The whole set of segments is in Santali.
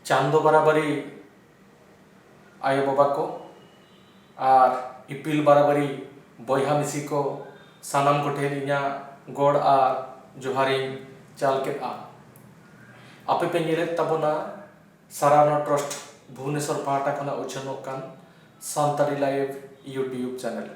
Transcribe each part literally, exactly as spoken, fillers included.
ᱪᱟᱸᱫᱚ ᱵᱟᱨᱟᱵᱟᱨᱤ ᱟᱭᱳᱼᱵᱟᱵᱟ ᱠᱚ ᱟᱨ ᱤᱯᱤᱞ ᱵᱟᱨᱟᱵᱟᱨᱤ ᱵᱚᱭᱦᱟ ᱢᱤᱥᱤ ᱠᱚ, ᱥᱟᱱᱟᱢ ᱠᱚᱴᱷᱮᱱ ᱤᱧᱟᱹᱜ ᱜᱚᱲ ᱟᱨ ᱡᱚᱦᱟᱨᱤᱧ ᱪᱟᱞ ᱠᱮᱫᱼᱟ᱾ ᱟᱯᱮ ᱯᱮ ᱧᱮᱞᱮᱫ ᱛᱟᱵᱚᱱᱟ ᱥᱟᱨᱟᱣᱱᱟ ᱴᱨᱟᱥᱴ ᱵᱷᱩᱵᱽᱱᱮᱥᱚᱨ ᱯᱟᱦᱴᱟ ᱠᱷᱚᱱᱟᱜ ᱩᱪᱷᱟᱹᱱᱚᱜ ᱠᱟᱱ ᱥᱟᱱᱛᱟᱲᱤ ᱞᱟᱭᱤᱵᱷ YouTube ᱪᱮᱱᱮᱞ᱾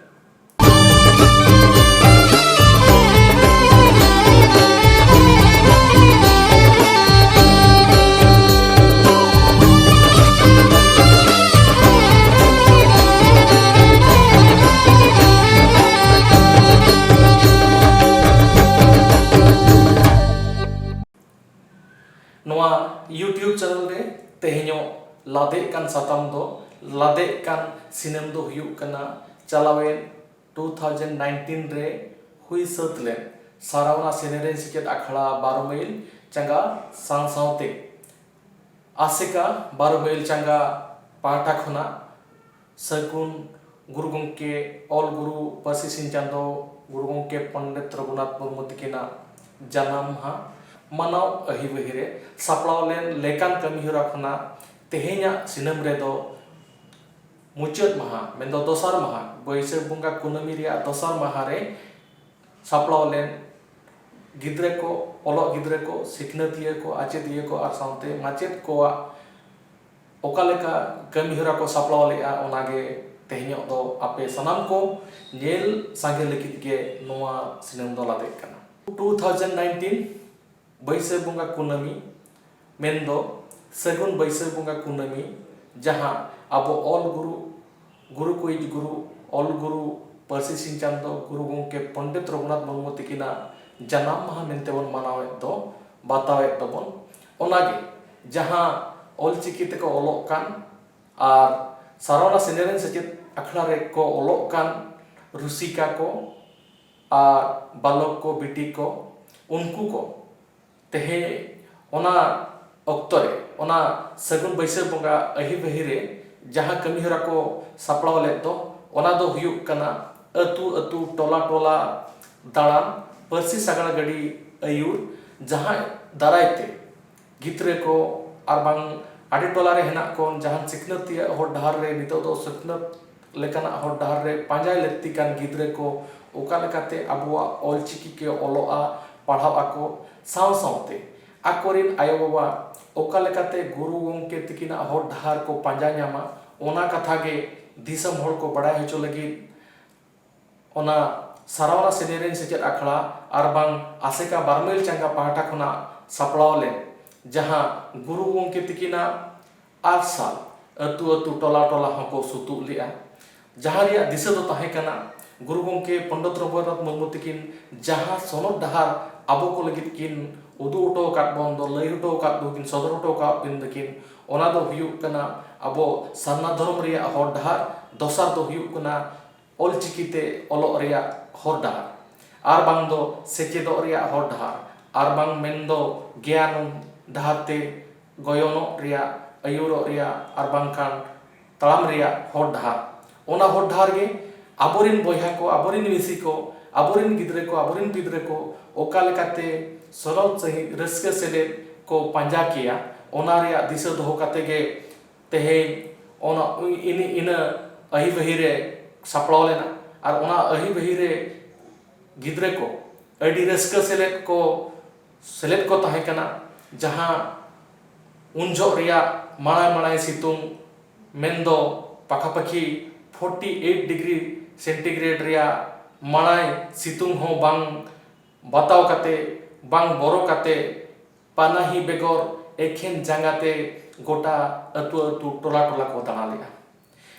ᱱᱚᱣᱟ YouTube ᱪᱮᱱᱮᱞ ᱨᱮ ᱛᱮᱦᱮᱧᱚᱜ ᱞᱟᱫᱮᱜ ᱠᱟᱱ ᱥᱟᱛᱟᱢ ᱫᱚ, ᱞᱟᱫᱮᱜ ᱠᱟᱱ ᱥᱤᱱᱮᱢ ᱫᱚ ᱦᱩᱭᱩᱜ ᱠᱟᱱᱟ ᱪᱟᱞᱟᱣᱮᱱ ᱴᱩ ᱛᱷᱟᱣᱡᱮᱱᱰ ᱱᱟᱭᱤᱱᱴᱤᱱ ᱨᱮ ᱦᱩᱭ ᱥᱟᱹᱛ ᱞᱮᱱ ᱥᱟᱨᱟᱣᱱᱟ ᱥᱮᱱᱮᱨᱮᱧ ᱥᱮᱪᱮᱫ ᱟᱠᱷᱲᱟ ᱵᱟᱨᱚ ᱢᱟᱭᱤᱞ ᱪᱟᱸᱜᱟ ᱥᱟᱶ ᱥᱟᱶᱛᱮ ᱟᱥᱮᱠᱟ ᱵᱟᱨᱚ ᱢᱟᱭᱤᱞ ᱪᱟᱸᱜᱟ ᱯᱟᱦᱴᱟ ᱠᱷᱚᱱᱟᱜ ᱥᱟᱹᱜᱩᱱ ᱜᱩᱨᱩ ᱜᱚᱢᱠᱮ, ᱚᱞ ᱜᱩᱨᱩ, ᱯᱟᱹᱨᱥᱤ ᱥᱤᱧ ᱪᱟᱸᱫᱚ ᱜᱩᱨᱩ ᱜᱚᱢᱠᱮ ᱯᱚᱱᱰᱤᱛ ᱨᱚᱜᱷᱩᱱᱟᱛᱷ ᱢᱩᱨᱢᱩ ᱛᱤᱠᱤᱱᱟᱜ ᱡᱟᱱᱟᱢ ᱢᱟᱦᱟ ᱢᱟᱱᱟᱣ ᱟᱹᱦᱤᱵᱟᱹᱦᱤ ᱨᱮ ᱥᱟᱯᱲᱟᱣ ᱞᱮᱱ ᱞᱮᱠᱟᱱ ᱠᱟᱹᱢᱤᱦᱚᱨᱟ ᱠᱷᱚᱱᱟᱜ ᱛᱮᱦᱮᱧᱟᱜ ᱥᱤᱱᱟᱹᱢ ᱨᱮᱫᱚ ᱢᱩᱪᱟᱹᱫ ᱢᱟᱦᱟ, ᱢᱮᱱᱫᱚ ᱫᱚᱥᱟᱨ ᱢᱟᱦᱟ, ᱵᱟᱹᱭᱥᱟᱹᱠᱷ ᱵᱚᱸᱜᱟ ᱠᱩᱱᱟᱹᱢᱤ ᱨᱮᱭᱟᱜ ᱫᱚᱥᱟᱨ ᱢᱟᱦᱟ ᱨᱮ ᱥᱟᱯᱲᱟᱣ ᱞᱮᱱ ᱜᱤᱫᱽᱨᱟᱹ ᱠᱚ, ᱚᱞᱚᱜ ᱜᱤᱫᱽᱨᱟᱹ ᱠᱚ, ᱥᱤᱠᱷᱱᱟᱹᱛᱤᱭᱟᱹ ᱠᱚ, ᱟᱪᱮᱫᱤᱭᱟᱹ ᱠᱚ ᱟᱨ ᱥᱟᱶᱛᱮ ᱢᱟᱪᱮᱫ ᱠᱚᱣᱟᱜ ᱚᱠᱟ ᱞᱮᱠᱟ ᱠᱟᱹᱢᱤᱦᱚᱨᱟ ᱠᱚ ᱥᱟᱯᱲᱟᱣ ᱞᱮᱫᱼᱟ, ᱚᱱᱟᱜᱮ ᱛᱮᱦᱮᱧᱚᱜ ᱫᱚ ᱟᱯᱮ ᱥᱟᱱᱟᱢ ᱠᱚ ᱧᱮᱞ ᱥᱟᱸᱜᱮ ᱞᱟᱹᱜᱤᱫ ᱜᱮ ᱱᱚᱣᱟ ᱥᱤᱱᱟᱹᱢ ᱫᱚ ᱞᱟᱫᱮᱜ ᱠᱟᱱᱟ᱾ ᱴᱩ ᱛᱷᱟᱣᱡᱮᱱᱰ ᱱᱟᱭᱤᱱᱴᱤᱱ ᱵᱟᱹᱭᱥᱟᱹᱠᱷ ᱵᱚᱸᱜᱟ ᱠᱩᱱᱟᱹᱢᱤ, ᱢᱮᱱᱫᱚ ᱥᱟᱹᱜᱩᱱ ᱵᱟᱹᱭᱥᱟᱹᱠᱷ ᱵᱚᱸᱜᱟ ᱠᱩᱱᱟᱹᱢᱤ, ᱡᱟᱦᱟᱸ ᱟᱵᱚ ᱚᱞ ᱜᱩᱨᱩ, ᱜᱩᱨᱩ ᱠᱚᱭᱤᱡ ᱜᱩᱨᱩ, ᱚᱞ ᱜᱩᱨᱩ, ᱯᱟᱹᱨᱥᱤ ᱥᱤᱧ ᱪᱟᱸᱫᱚ ᱜᱩᱨᱩ ᱜᱚᱢᱠᱮ ᱯᱚᱱᱰᱤᱛ ᱨᱚᱜᱷᱩᱱᱟᱛᱷ ᱢᱩᱨᱢᱩ ᱛᱤᱠᱤᱱᱟᱜ ᱡᱟᱱᱟᱢ ᱢᱟᱦᱟ ᱢᱮᱱᱛᱮ ᱵᱚᱱ ᱢᱟᱱᱟᱣᱮᱫ ᱫᱚ, ᱵᱟᱛᱟᱣᱮᱫ ᱫᱚᱵᱚᱱ, ᱚᱱᱟᱜᱮ ᱡᱟᱦᱟᱸ ᱚᱞ ᱪᱤᱠᱤ ᱛᱮᱠᱚ ᱚᱞᱚᱜ ᱠᱟᱱ ᱟᱨ ᱥᱟᱨᱚᱱᱟ ᱥᱮᱱᱮᱨᱮᱧ ᱥᱮᱪᱮᱫ ᱟᱠᱷᱲᱟ ᱨᱮᱠᱚ ᱚᱞᱚᱜ ᱠᱟᱱ ᱨᱩᱥᱤᱠᱟ ᱠᱚ ᱟᱨ ᱵᱟᱞᱚᱠ ᱠᱚ, ᱵᱤᱴᱤ ᱠᱚ, ᱩᱱᱠᱩ ᱠᱚ ᱛᱮᱦᱮᱧ ᱚᱱᱟ ᱚᱠᱛᱚ ᱨᱮ, ᱚᱱᱟ ᱥᱟᱹᱜᱩᱱ ᱵᱟᱹᱭᱥᱟᱹᱠᱷ ᱵᱚᱸᱜᱟ ᱟᱹᱦᱤᱵᱟᱹᱦᱤ ᱨᱮ ᱡᱟᱦᱟᱸ ᱠᱟᱹᱢᱤᱦᱚᱨᱟ ᱠᱚ ᱥᱟᱯᱲᱟᱣ ᱞᱮᱫ ᱫᱚ, ᱚᱱᱟ ᱫᱚ ᱦᱩᱭᱩᱜ ᱠᱟᱱᱟ ᱟᱹᱛᱩ ᱟᱹᱛᱩ, ᱴᱚᱞᱟ ᱴᱚᱞᱟ ᱫᱟᱬᱟᱱ, ᱯᱟᱹᱨᱥᱤ ᱥᱟᱜᱟᱲ ᱜᱟᱹᱰᱤ ᱟᱹᱭᱩᱨ, ᱡᱟᱦᱟᱸ ᱫᱟᱨᱟᱭ ᱛᱮ ᱜᱤᱫᱽᱨᱟᱹ ᱠᱚ ᱟᱨ ᱵᱟᱝ ᱟᱰᱮ ᱴᱚᱞᱟ ᱨᱮ ᱦᱮᱱᱟᱜ ᱠᱚ ᱡᱟᱦᱟᱱ ᱥᱤᱠᱷᱱᱟᱹᱛ ᱛᱮᱭᱟᱜ ᱦᱚᱨ ᱰᱟᱦᱟᱨ ᱨᱮ, ᱱᱤᱛᱚᱜ ᱫᱚ ᱥᱤᱠᱷᱱᱟᱹᱛ ᱞᱮᱠᱟᱱᱟᱜ ᱦᱚᱨ ᱰᱟᱦᱟᱨ ᱨᱮ ᱯᱟᱸᱡᱟᱭ ᱞᱟᱹᱠᱛᱤ ᱠᱟᱱ ᱜᱤᱫᱽᱨᱟᱹ ᱠᱚ ᱚᱠᱟ ᱞᱮᱠᱟᱛᱮ ᱟᱵᱚᱣᱟᱜ ᱚᱞᱪᱤᱠᱤ ᱠᱚ ᱚᱞᱚᱜᱼᱟ, ᱯᱟᱲᱦᱟᱣ ᱟᱠᱚ, ᱥᱟᱶ ᱥᱟᱶᱛᱮ ᱟᱠᱚᱨᱮᱱ ᱟᱭᱳᱼᱵᱟᱵᱟ ᱚᱠᱟ ᱞᱮᱠᱟᱛᱮ ᱜᱩᱨᱩ ᱜᱚᱢᱠᱮ ᱛᱤᱠᱤᱱᱟᱜ ᱦᱚᱨ ᱰᱟᱦᱟᱨ ᱠᱚ ᱯᱟᱸᱡᱟ ᱧᱟᱢᱟ, ᱚᱱᱟ ᱠᱟᱛᱷᱟ ᱜᱮ ᱫᱤᱥᱚᱢ ᱦᱚᱲ ᱠᱚ ᱵᱟᱲᱟᱭ ᱦᱚᱪᱚ ᱞᱟᱹᱜᱤᱫ ᱚᱱᱟ ᱥᱟᱨᱟᱣᱱᱟ ᱥᱮᱱᱮᱨᱮᱧ ᱥᱮᱪᱮᱫ ᱟᱠᱷᱲᱟ ᱟᱨ ᱵᱟᱝ ᱟᱥᱮᱠᱟ ᱵᱟᱨᱢᱟᱹᱭᱤᱞ ᱪᱟᱸᱜᱟ ᱯᱟᱦᱴᱟ ᱠᱷᱚᱱᱟᱜ ᱥᱟᱯᱲᱟᱣ ᱞᱮᱱ ᱡᱟᱦᱟᱸ ᱜᱩᱨᱩ ᱜᱚᱢᱠᱮ ᱛᱤᱠᱤᱱᱟᱜ ᱟᱨᱥᱟᱞ ᱟᱹᱛᱩ ᱟᱹᱛᱩ ᱴᱚᱞᱟ ᱴᱚᱞᱟ ᱦᱚᱸᱠᱚ ᱥᱩᱛᱩᱜ ᱞᱮᱫᱼᱟ, ᱡᱟᱦᱟᱸ ᱨᱮᱭᱟᱜ ᱫᱤᱥᱟᱹ ᱫᱚ ᱛᱟᱦᱮᱸ ᱠᱟᱱᱟ ᱜᱩᱨᱩ ᱜᱚᱢᱠᱮ ᱯᱚᱱᱰᱤᱛ ᱨᱚᱜᱷᱩᱱᱟᱛᱷ ᱢᱩᱨᱢᱩ ᱛᱤᱠᱤᱱ ᱡᱟᱦᱟᱸ ᱥᱚᱱᱚᱛ ᱰᱟᱦᱟᱨ ᱟᱵᱚ ᱠᱚ ᱞᱟᱹᱜᱤᱫ ᱠᱤᱱ ᱩᱫᱩᱜ ᱦᱚᱴᱚ ᱟᱠᱟᱫ ᱵᱚᱱ ᱫᱚ, ᱞᱟᱹᱭ ᱦᱚᱴᱚ ᱟᱠᱟᱫ ᱵᱚᱱ ᱫᱚᱠᱤᱱ, ᱥᱚᱫᱚᱨ ᱦᱚᱴᱚ ᱟᱠᱟᱫ ᱵᱤᱱ ᱫᱚᱠᱤᱱ, ᱚᱱᱟ ᱫᱚ ᱦᱩᱭᱩᱜ ᱠᱟᱱᱟ ᱟᱵᱚ ᱥᱟᱨᱱᱟ ᱫᱷᱚᱨᱚᱢ ᱨᱮᱭᱟᱜ ᱦᱚᱨ ᱰᱟᱦᱟᱨ᱾ ᱫᱚᱥᱟᱨ ᱫᱚ ᱦᱩᱭᱩᱜ ᱠᱟᱱᱟ ᱚᱞᱪᱤᱠᱤ ᱛᱮ ᱚᱞᱚᱜ ᱨᱮᱭᱟᱜ ᱦᱚᱨ ᱰᱟᱦᱟᱨ, ᱟᱨ ᱵᱟᱝ ᱫᱚ ᱥᱮᱪᱮᱫᱚᱜ ᱨᱮᱭᱟᱜ ᱦᱚᱨ ᱰᱟᱦᱟᱨ, ᱟᱨ ᱵᱟᱝ ᱢᱮᱱ ᱫᱚ ᱜᱮᱭᱟᱱ ᱰᱟᱦᱟᱨ ᱛᱮ ᱜᱚᱭᱚᱱᱚᱜ ᱨᱮᱭᱟᱜ, ᱟᱹᱭᱩᱨᱚᱜ ᱨᱮᱭᱟᱜ, ᱟᱨ ᱵᱟᱝᱠᱷᱟᱱ ᱛᱟᱲᱟᱢ ᱨᱮᱭᱟᱜ ᱦᱚᱨ ᱰᱟᱦᱟᱨ᱾ ᱚᱱᱟ ᱦᱚᱨ ᱰᱟᱦᱟᱨ ᱜᱮ ᱟᱵᱚᱨᱮᱱ ᱵᱚᱭᱦᱟ ᱠᱚ, ᱟᱵᱚᱨᱮᱱ ᱢᱤᱥᱤ ᱠᱚ, ᱟᱵᱚᱨᱮᱱ ᱜᱤᱫᱽᱨᱟᱹ ᱠᱚ, ᱟᱵᱚᱨᱮᱱ ᱯᱤᱫᱽᱨᱟᱹ ᱠᱚ ᱚᱠᱟ ᱞᱮᱠᱟᱛᱮ ᱥᱚᱨᱚᱞ ᱥᱟᱺᱦᱤᱡ ᱨᱟᱹᱥᱠᱟᱹ ᱥᱮᱞᱮᱫ ᱠᱚ ᱯᱟᱸᱡᱟ ᱠᱮᱭᱟ, ᱚᱱᱟ ᱨᱮᱭᱟᱜ ᱫᱤᱥᱟᱹ ᱫᱚᱦᱚ ᱠᱟᱛᱮ ᱜᱮ ᱛᱮᱦᱮᱧ ᱚᱱᱟ ᱤᱱᱟᱹ, ᱤᱱᱟᱹ ᱟᱹᱦᱤ ᱵᱟᱹᱦᱤ ᱨᱮ ᱥᱟᱯᱲᱟᱣ ᱞᱮᱱᱟ᱾ ᱟᱨ ᱚᱱᱟ ᱟᱹᱦᱤ ᱵᱟᱹᱦᱤ ᱨᱮ ᱜᱤᱫᱽᱨᱟᱹ ᱠᱚ ᱟᱹᱰᱤ ᱨᱟᱹᱥᱠᱟᱹ ᱥᱮᱞᱮᱫ ᱠᱚ, ᱥᱮᱞᱮᱫ ᱠᱚ ᱛᱟᱦᱮᱸ ᱠᱟᱱᱟ, ᱡᱟᱦᱟᱸ ᱩᱱ ᱡᱚᱦᱚᱜ ᱨᱮᱭᱟᱜ ᱢᱟᱲᱟᱭ ᱢᱟᱲᱟᱭ ᱥᱤᱛᱩᱝ, ᱢᱮᱱᱫᱚ ᱯᱟᱠᱷᱟᱯᱟᱠᱷᱤ forty eight degree centigrade ᱨᱮᱭᱟᱜ ᱢᱟᱲᱟᱭ ᱥᱤᱛᱩᱝ ᱦᱚᱸ ᱵᱟᱝ ᱵᱟᱛᱟᱣ ᱠᱟᱛᱮ, ᱵᱟᱝ ᱵᱚᱨᱚ ᱠᱟᱛᱮ, ᱯᱟᱱᱟᱦᱤ ᱵᱮᱜᱚᱨ ᱮᱠᱷᱮᱱ ᱡᱟᱸᱜᱟ ᱛᱮ ᱜᱚᱴᱟ ᱟᱹᱛᱩ ᱟᱹᱛᱩ, ᱴᱚᱞᱟ ᱴᱚᱞᱟ ᱠᱚ ᱫᱟᱬᱟ ᱞᱮᱫᱼᱟ᱾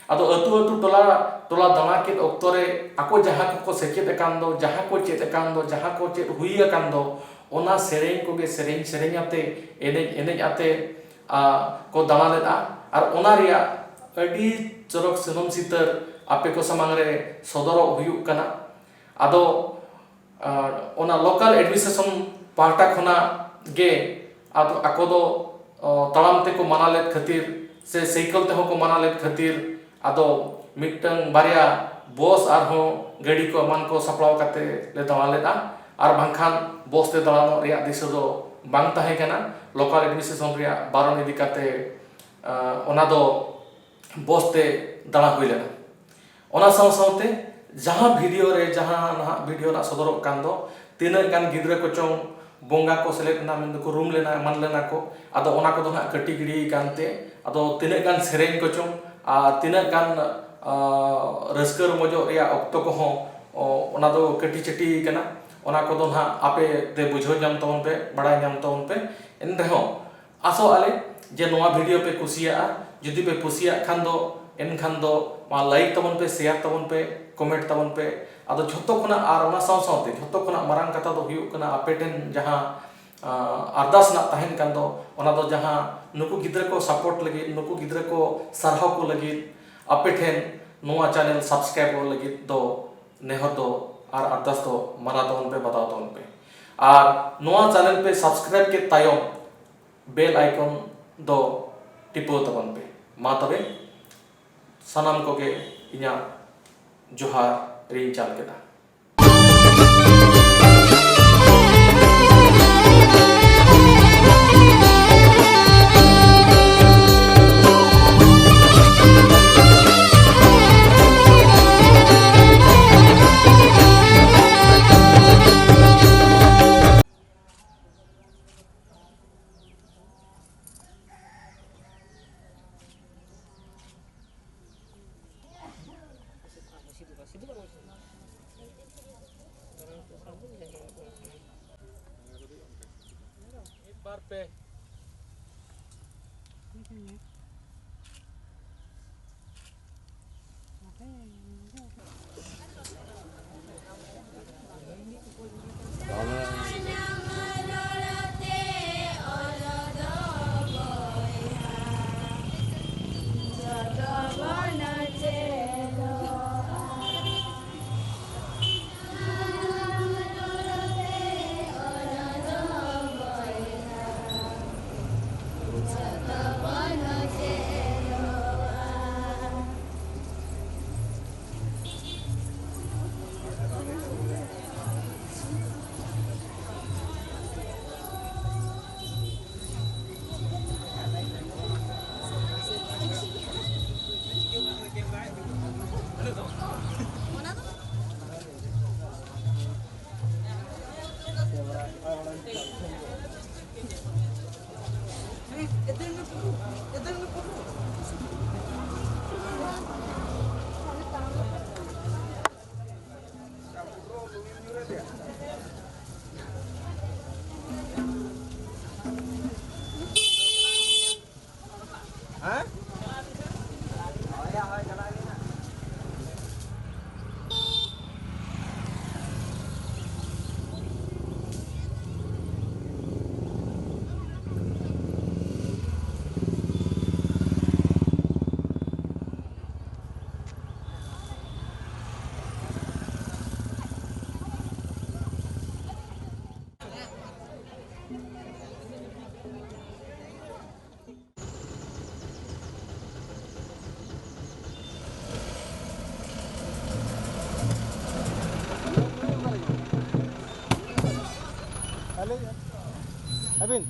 ᱟᱫᱚ ᱟᱹᱛᱩ ᱟᱹᱛᱩ, ᱴᱚᱞᱟ ᱴᱚᱞᱟ ᱫᱟᱬᱟ ᱠᱮᱫ ᱚᱠᱛᱚ ᱨᱮ ᱟᱠᱚ ᱡᱟᱦᱟᱸ ᱠᱚᱠᱚ ᱥᱮᱪᱮᱫ ᱟᱠᱟᱱ ᱫᱚ, ᱡᱟᱦᱟᱸ ᱠᱚ ᱪᱮᱫ ᱟᱠᱟᱱ ᱫᱚ, ᱡᱟᱦᱟᱸ ᱠᱚ ᱪᱮᱫ ᱦᱩᱭ ᱟᱠᱟᱱ ᱫᱚ, ᱚᱱᱟ ᱥᱮᱨᱮᱧ ᱠᱚᱜᱮ ᱥᱮᱨᱮᱧ ᱥᱮᱨᱮᱧ ᱟᱛᱮ, ᱮᱱᱮᱡ ᱮᱱᱮᱡ ᱟᱛᱮ, ᱟ, ᱠᱚ ᱫᱟᱬᱟ ᱞᱮᱫᱼᱟ᱾ ᱟᱨ ᱚᱱᱟ ᱨᱮᱭᱟᱜ ᱟᱹᱰᱤ ᱪᱚᱨᱚᱠ ᱥᱤᱱᱟᱹᱢ ᱥᱤᱛᱟᱹᱨ ᱟᱯᱮ ᱠᱚ ᱥᱟᱢᱟᱝ ᱨᱮ ᱥᱚᱫᱚᱨᱚᱜ ᱦᱩᱭᱩᱜ ᱠᱟᱱᱟ᱾ ᱟᱫᱚ ᱟᱨ ᱚᱱᱟ local administration ᱯᱟᱦᱴᱟ ᱠᱷᱚᱱᱟᱜ ᱜᱮ ᱟᱫᱚ ᱟᱠᱚ ᱫᱚ, ᱚ, ᱛᱟᱲᱟᱢ ᱛᱮᱠᱚ ᱢᱟᱱᱟ ᱞᱮᱫ ᱠᱷᱟᱹᱛᱤᱨ ᱥᱮ ᱥᱟᱭᱠᱮᱞ ᱛᱮᱦᱚᱸ ᱠᱚ ᱢᱟᱱᱟ ᱞᱮᱫ ᱠᱷᱟᱹᱛᱤᱨ ᱟᱫᱚ ᱢᱤᱫᱴᱟᱝ ᱵᱟᱨᱭᱟ ᱵᱚᱥ ᱟᱨᱦᱚᱸ ᱜᱟᱹᱰᱤ ᱠᱚ ᱮᱢᱟᱱ ᱠᱚ ᱥᱟᱯᱲᱟᱣ ᱠᱟᱛᱮ ᱞᱮ ᱫᱟᱬᱟ ᱞᱮᱫᱼᱟ᱾ ᱟᱨ ᱵᱟᱝᱠᱷᱟᱱ ᱵᱚᱥ ᱛᱮ ᱫᱟᱬᱟᱱᱚᱜ ᱨᱮᱭᱟᱜ ᱫᱤᱥᱟᱹ ᱫᱚ ᱵᱟᱝ ᱛᱟᱦᱮᱸ ᱠᱟᱱᱟ᱾ ᱞᱳᱠᱟᱞ ᱮᱰᱢᱤᱱᱤᱥᱴᱨᱮᱥᱚᱱ ᱨᱮᱭᱟᱜ ᱵᱟᱨᱚᱱ ᱤᱫᱤ ᱠᱟᱛᱮ, ᱟᱸ, ᱚᱱᱟ ᱫᱚ ᱵᱚᱥ ᱛᱮ ᱫᱟᱬᱟ ᱦᱩᱭ ᱞᱮᱱᱟ᱾ ᱚᱱᱟ ᱥᱟᱶ ᱥᱟᱶᱛᱮ ᱡᱟᱦᱟᱸ ᱵᱷᱤᱰᱤᱭᱳ ᱨᱮ, ᱡᱟᱦᱟᱸ ᱱᱟᱦᱟᱜ ᱵᱷᱤᱰᱤᱭᱳ ᱨᱮᱱᱟᱜ ᱥᱚᱫᱚᱨᱚᱜ ᱠᱟᱱ ᱫᱚ, ᱛᱤᱱᱟᱹᱜ ᱜᱟᱱ ᱜᱤᱫᱽᱨᱟᱹ ᱠᱚᱪᱚᱝ ᱵᱚᱸᱜᱟ ᱠᱚ ᱥᱮᱞᱮᱫ ᱮᱱᱟ, ᱢᱮᱱ ᱫᱚᱠᱚ ᱨᱩᱢ ᱞᱮᱱᱟ, ᱮᱢᱟᱱ ᱞᱮᱱᱟ ᱠᱚ, ᱟᱫᱚ ᱚᱱᱟ ᱠᱚᱫᱚ ᱱᱟᱦᱟᱜ ᱠᱟᱹᱴᱤ ᱜᱤᱰᱤ ᱠᱟᱱᱛᱮ, ᱟᱫᱚ ᱛᱤᱱᱟᱹᱜ ᱜᱟᱱ ᱥᱮᱨᱮᱧ ᱠᱚᱪᱚᱝ ᱟᱨ ᱛᱤᱱᱟᱹᱜ ᱜᱟᱱ, ᱟᱸ, ᱨᱟᱹᱥᱠᱟᱹ ᱨᱚᱢᱚᱡᱚᱜ ᱨᱮᱭᱟᱜ ᱚᱠᱛᱚ ᱠᱚᱦᱚᱸ, ᱚ, ᱚᱱᱟ ᱫᱚ ᱠᱟᱹᱴᱤ ᱪᱟᱹᱴᱤ ᱠᱟᱱᱟ᱾ ᱚᱱᱟ ᱠᱚᱫᱚ ᱱᱟᱦᱟᱜ ᱟᱯᱮ ᱛᱮ ᱵᱩᱡᱷᱟᱹᱣ ᱧᱟᱢ ᱛᱟᱵᱚᱱ ᱯᱮ, ᱵᱟᱲᱟᱭ ᱧᱟᱢ ᱛᱟᱵᱚᱱ ᱯᱮ᱾ ᱮᱱ ᱨᱮᱦᱚᱸ ᱟᱥᱚᱜ ᱟᱞᱮ ᱡᱮ ᱱᱚᱣᱟ ᱵᱷᱤᱰᱤᱭᱳ ᱯᱮ ᱠᱩᱥᱤᱭᱟᱜᱼᱟ᱾ ᱡᱩᱫᱤ ᱯᱮ ᱠᱩᱥᱤᱭᱟᱜ ᱠᱷᱟᱱ ᱫᱚ, ᱮᱱᱠᱷᱟᱱ ᱫᱚ ᱢᱟ ᱞᱟᱭᱤᱠ ᱛᱟᱵᱚᱱ ᱯᱮ, ᱥᱮᱭᱟᱨ ᱛᱟᱵᱚᱱ ᱯᱮ, ᱠᱚᱢᱮᱱᱴ ᱛᱟᱵᱚᱱ ᱯᱮ᱾ ᱟᱫᱚ ᱡᱷᱚᱛᱚ ᱠᱷᱚᱱᱟᱜ, ᱟᱨ ᱚᱱᱟ ᱥᱟᱶ ᱥᱟᱶᱛᱮ ᱡᱷᱚᱛᱚ ᱠᱷᱚᱱᱟᱜ ᱢᱟᱨᱟᱝ ᱠᱟᱛᱷᱟ ᱫᱚ ᱦᱩᱭᱩᱜ ᱠᱟᱱᱟ, ᱟᱯᱮ ᱴᱷᱮᱱ ᱡᱟᱦᱟᱸ, ᱟᱸ, ᱟᱨᱫᱟᱥ ᱨᱮᱱᱟᱜ ᱛᱟᱦᱮᱱ ᱠᱟᱱ ᱫᱚ, ᱚᱱᱟ ᱫᱚ ᱡᱟᱦᱟᱸ ᱱᱩᱠᱩ ᱜᱤᱫᱽᱨᱟᱹ ᱠᱚ ᱥᱟᱯᱳᱨᱴ ᱞᱟᱹᱜᱤᱫ, ᱱᱩᱠᱩ ᱜᱤᱫᱽᱨᱟᱹ ᱠᱚ ᱥᱟᱨᱦᱟᱣ ᱠᱚ ᱞᱟᱹᱜᱤᱫ ᱟᱯᱮ ᱴᱷᱮᱱ ᱱᱚᱣᱟ ᱪᱮᱱᱮᱞ ᱥᱟᱵᱥᱠᱨᱟᱭᱤᱵ ᱞᱟᱹᱜᱤᱫ ᱫᱚ ᱱᱮᱦᱚᱨ ᱫᱚ ᱟᱨ ᱟᱨᱫᱟᱥ ᱫᱚ ᱢᱟᱱᱟᱣ ᱛᱟᱵᱚᱱ ᱯᱮ, ᱵᱟᱛᱟᱣ ᱛᱟᱵᱚᱱ ᱯᱮ᱾ ᱟᱨ ᱱᱚᱣᱟ ᱪᱮᱱᱮᱞ ᱯᱮ ᱥᱟᱵᱥᱠᱨᱟᱭᱤᱵ ᱠᱮᱫ ᱛᱟᱭᱚᱢ ᱵᱮᱞ ᱟᱭᱠᱚᱱ ᱫᱚ ᱴᱤᱯᱟᱹᱣ ᱛᱟᱵᱚᱱ ᱯᱮ᱾ ᱢᱟ ᱛᱚᱵᱮ, ᱥᱟᱱᱟᱢ ᱠᱚᱜᱮ ᱤᱧᱟᱹᱜ ᱡᱚᱦᱟᱨ ᱨᱤᱧ ᱪᱟᱞ ᱠᱮᱫᱟ᱾ ᱢᱤᱫ ᱵᱟᱨ ᱯᱮ᱾ ᱦᱮᱸ? ᱟᱹᱵᱤᱱ?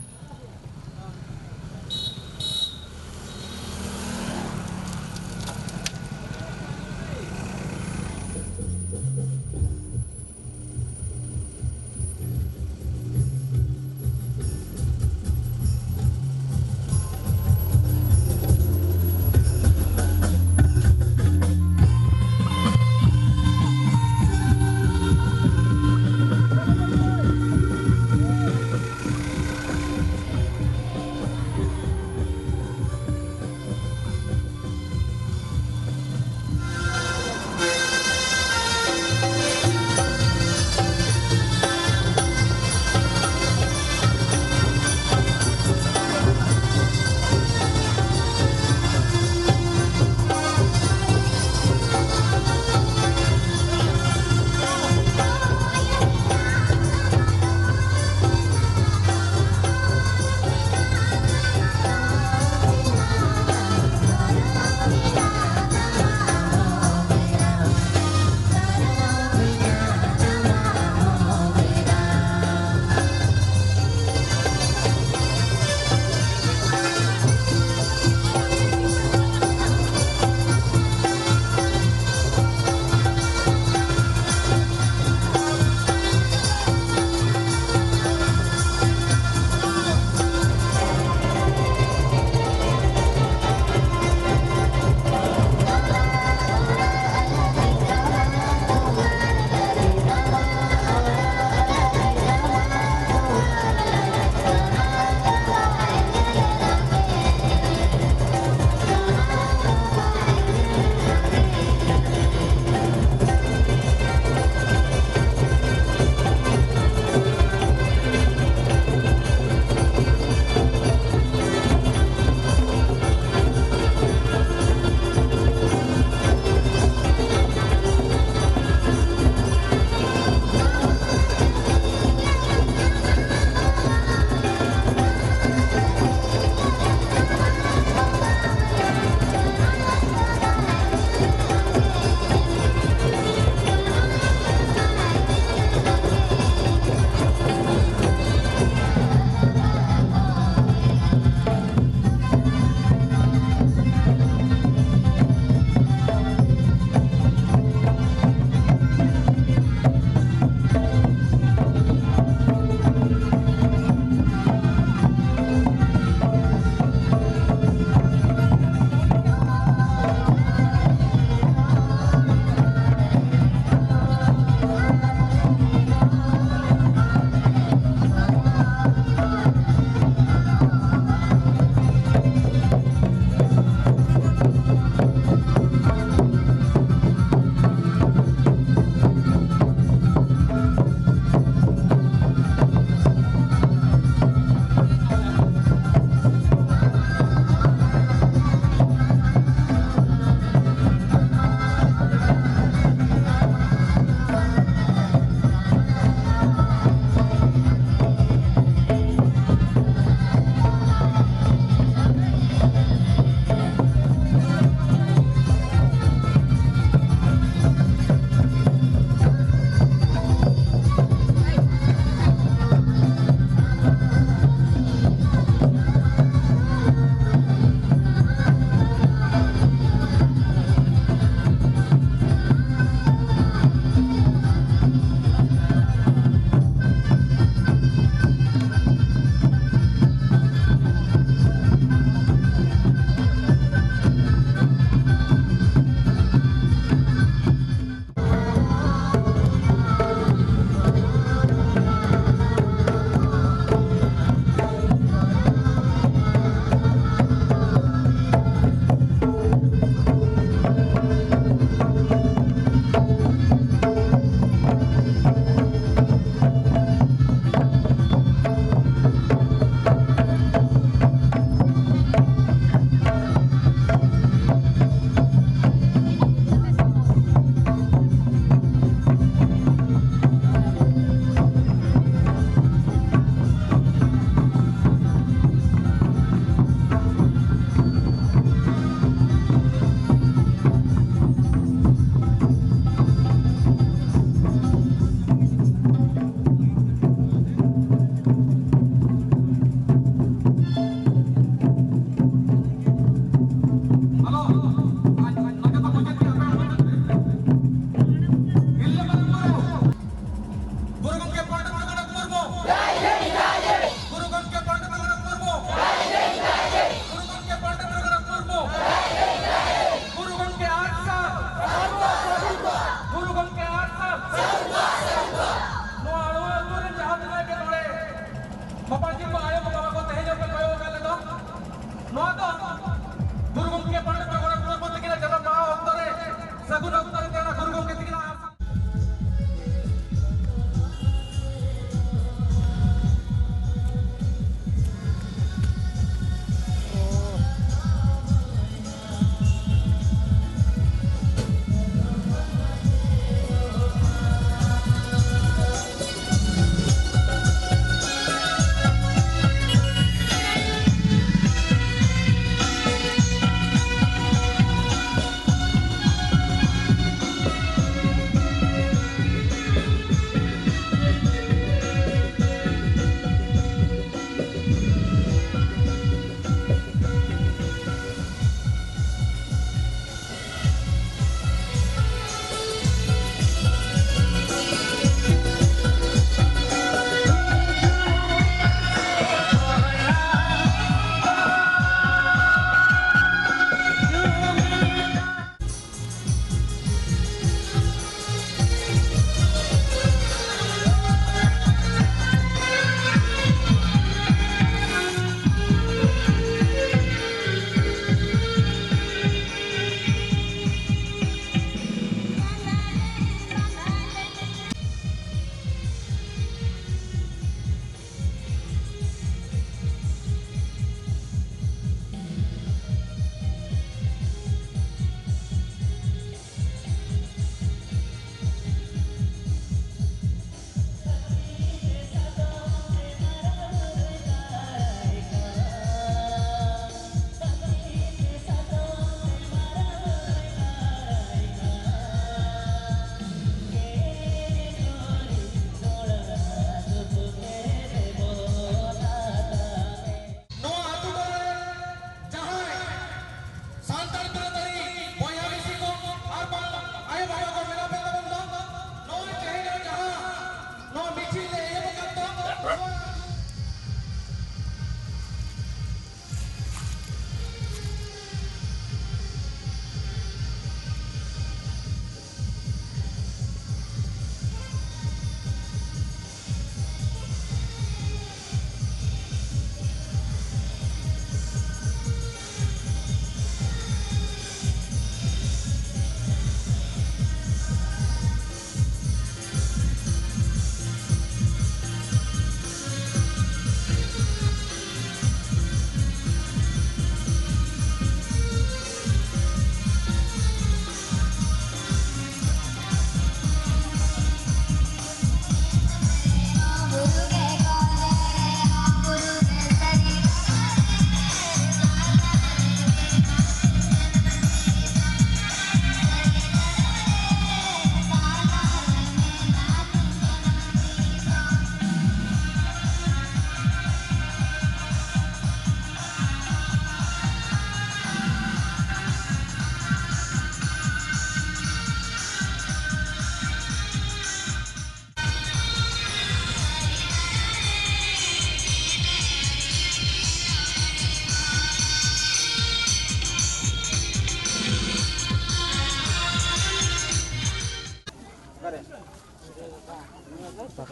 ᱱᱚᱣᱟ ᱫᱚ ᱜᱩᱨᱩ ᱜᱚᱢᱠᱮ ᱯᱚᱱᱰᱤᱛ ᱨᱚᱜᱷᱩᱱᱟᱛᱷ ᱢᱩᱨᱢᱩ ᱛᱟᱹᱠᱤᱱᱟᱜ ᱡᱟᱱᱟᱢ ᱢᱟᱦᱟ ᱚᱠᱛᱚ ᱨᱮ ᱥᱟᱹᱜᱩᱱ ᱚᱠᱛᱚ ᱨᱮ ᱛᱮᱱᱟ ᱜᱩᱨᱩ ᱜᱚᱢᱠᱮ ᱛᱟᱹᱠᱤᱱᱟᱜ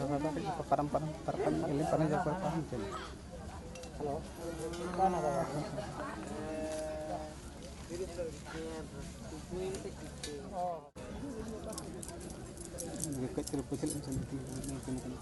ᱯᱟᱨᱚᱢ, ᱯᱟᱨᱚᱢ, ᱯᱟᱨᱚᱢ, ᱯᱟᱨᱚᱢ, ᱯᱟᱨᱚᱢ, ᱯᱟᱨᱚᱢ, ᱯᱟᱨᱚᱢ, ᱯᱟᱨᱚᱢ, ᱯᱟᱨᱚᱢ᱾ ᱠᱟᱹᱡ ᱪᱩᱞᱩᱝ ᱯᱟᱹᱪᱷᱞᱟᱹᱜ ᱢᱮᱥᱮ, ᱱᱩᱠᱤᱱ ᱠᱟᱱᱟ᱾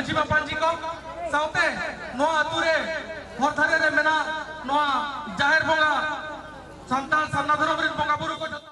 ᱢᱟᱹᱡᱷᱤ ᱵᱟᱵᱟ ᱯᱟᱹᱧᱪᱤ ᱠᱚ ᱥᱟᱶᱛᱮ ᱱᱚᱣᱟ ᱟᱹᱛᱩ ᱨᱮ ᱦᱚᱨ ᱫᱷᱟᱨᱮ ᱨᱮ ᱢᱮᱱᱟᱜ ᱱᱚᱣᱟ ᱡᱟᱦᱮᱨ ᱵᱚᱸᱜᱟ, ᱥᱟᱱᱛᱟᱲ ᱥᱟᱨᱱᱟ ᱫᱷᱚᱨᱚᱢ ᱨᱮᱱ ᱵᱚᱸᱜᱟ ᱵᱩᱨᱩ ᱠᱚ ᱡᱚᱛᱚ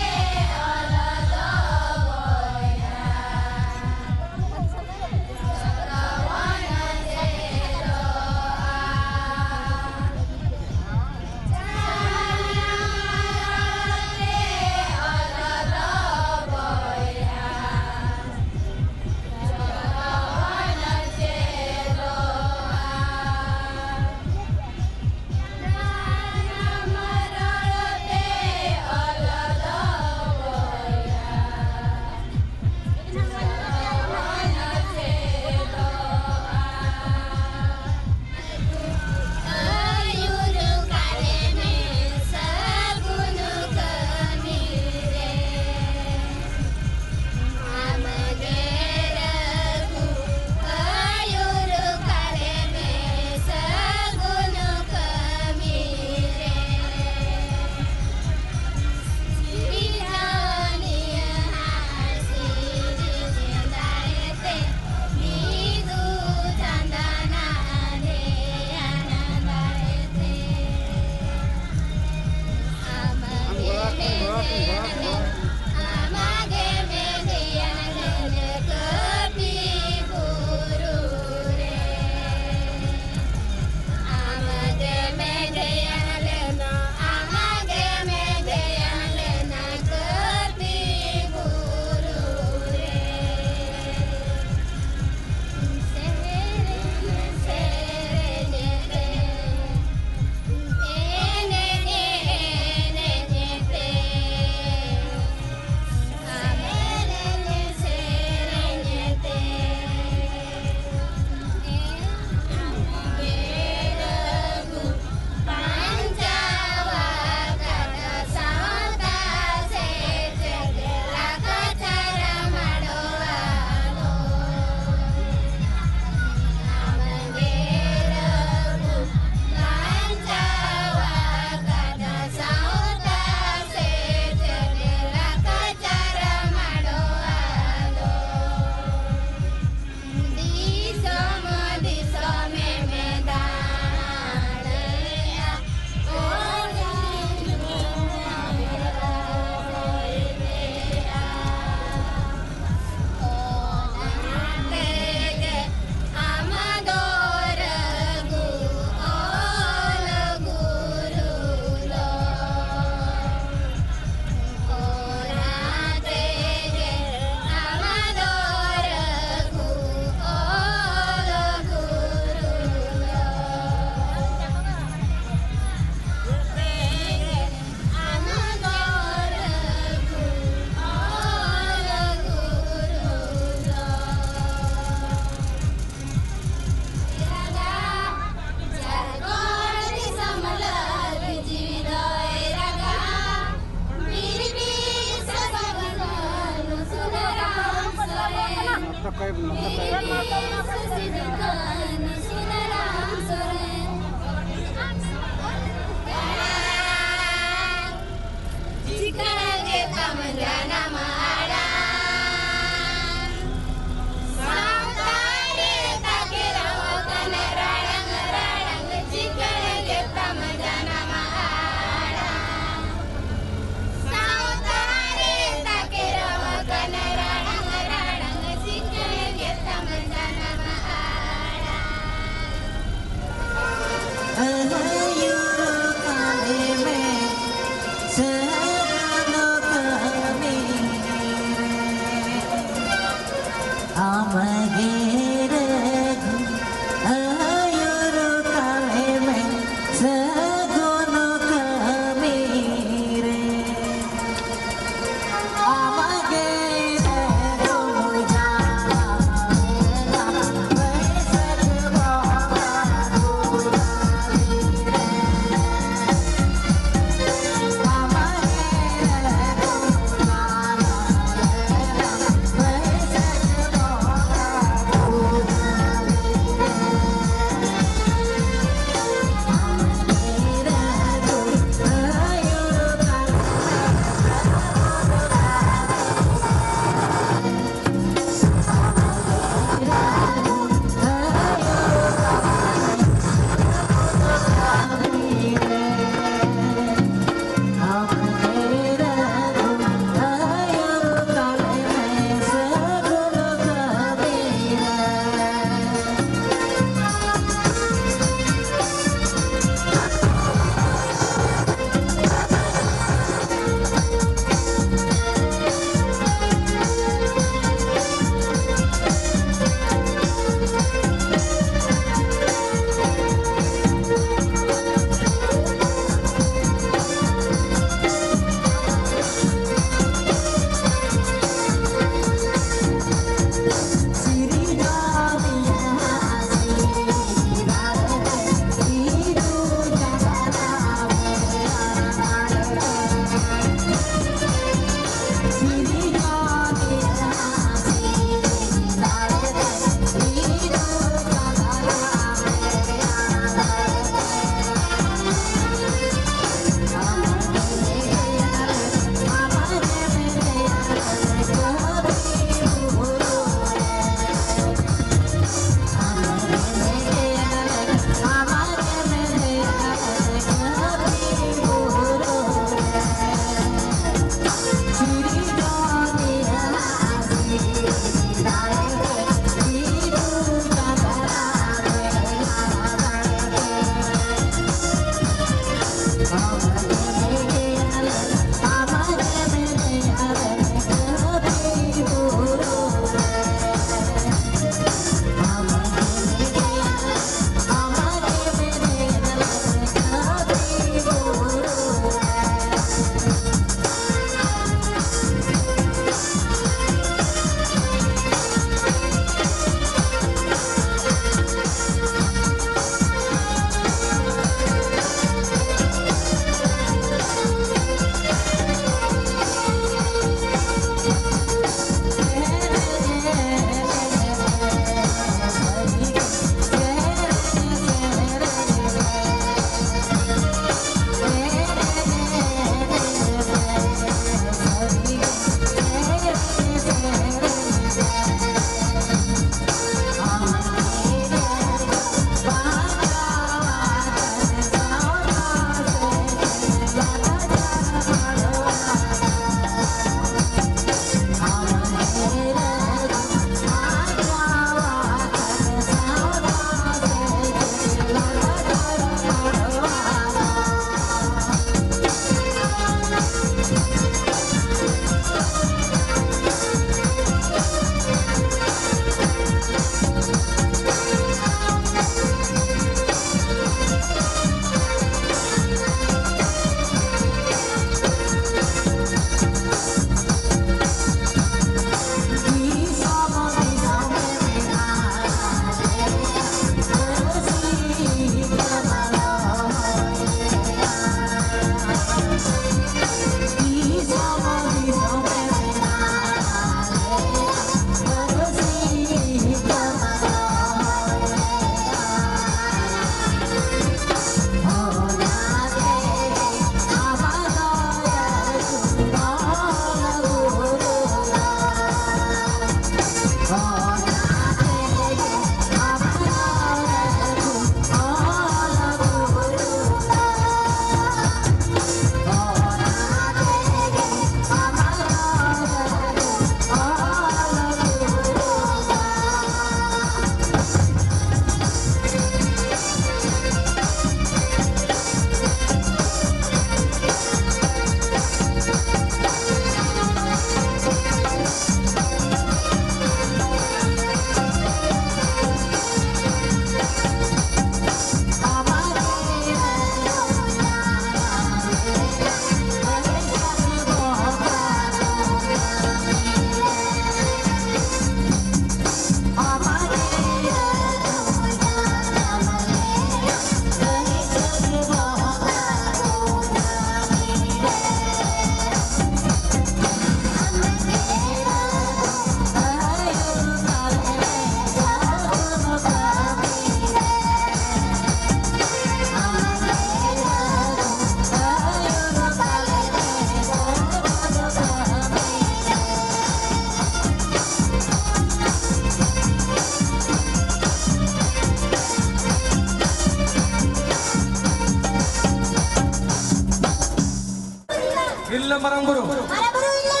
ᱢᱟᱨᱟᱝ ᱵᱩᱨᱩ ᱢᱟᱨᱟᱝ ᱵᱩᱨᱩ ᱦᱤᱞᱳ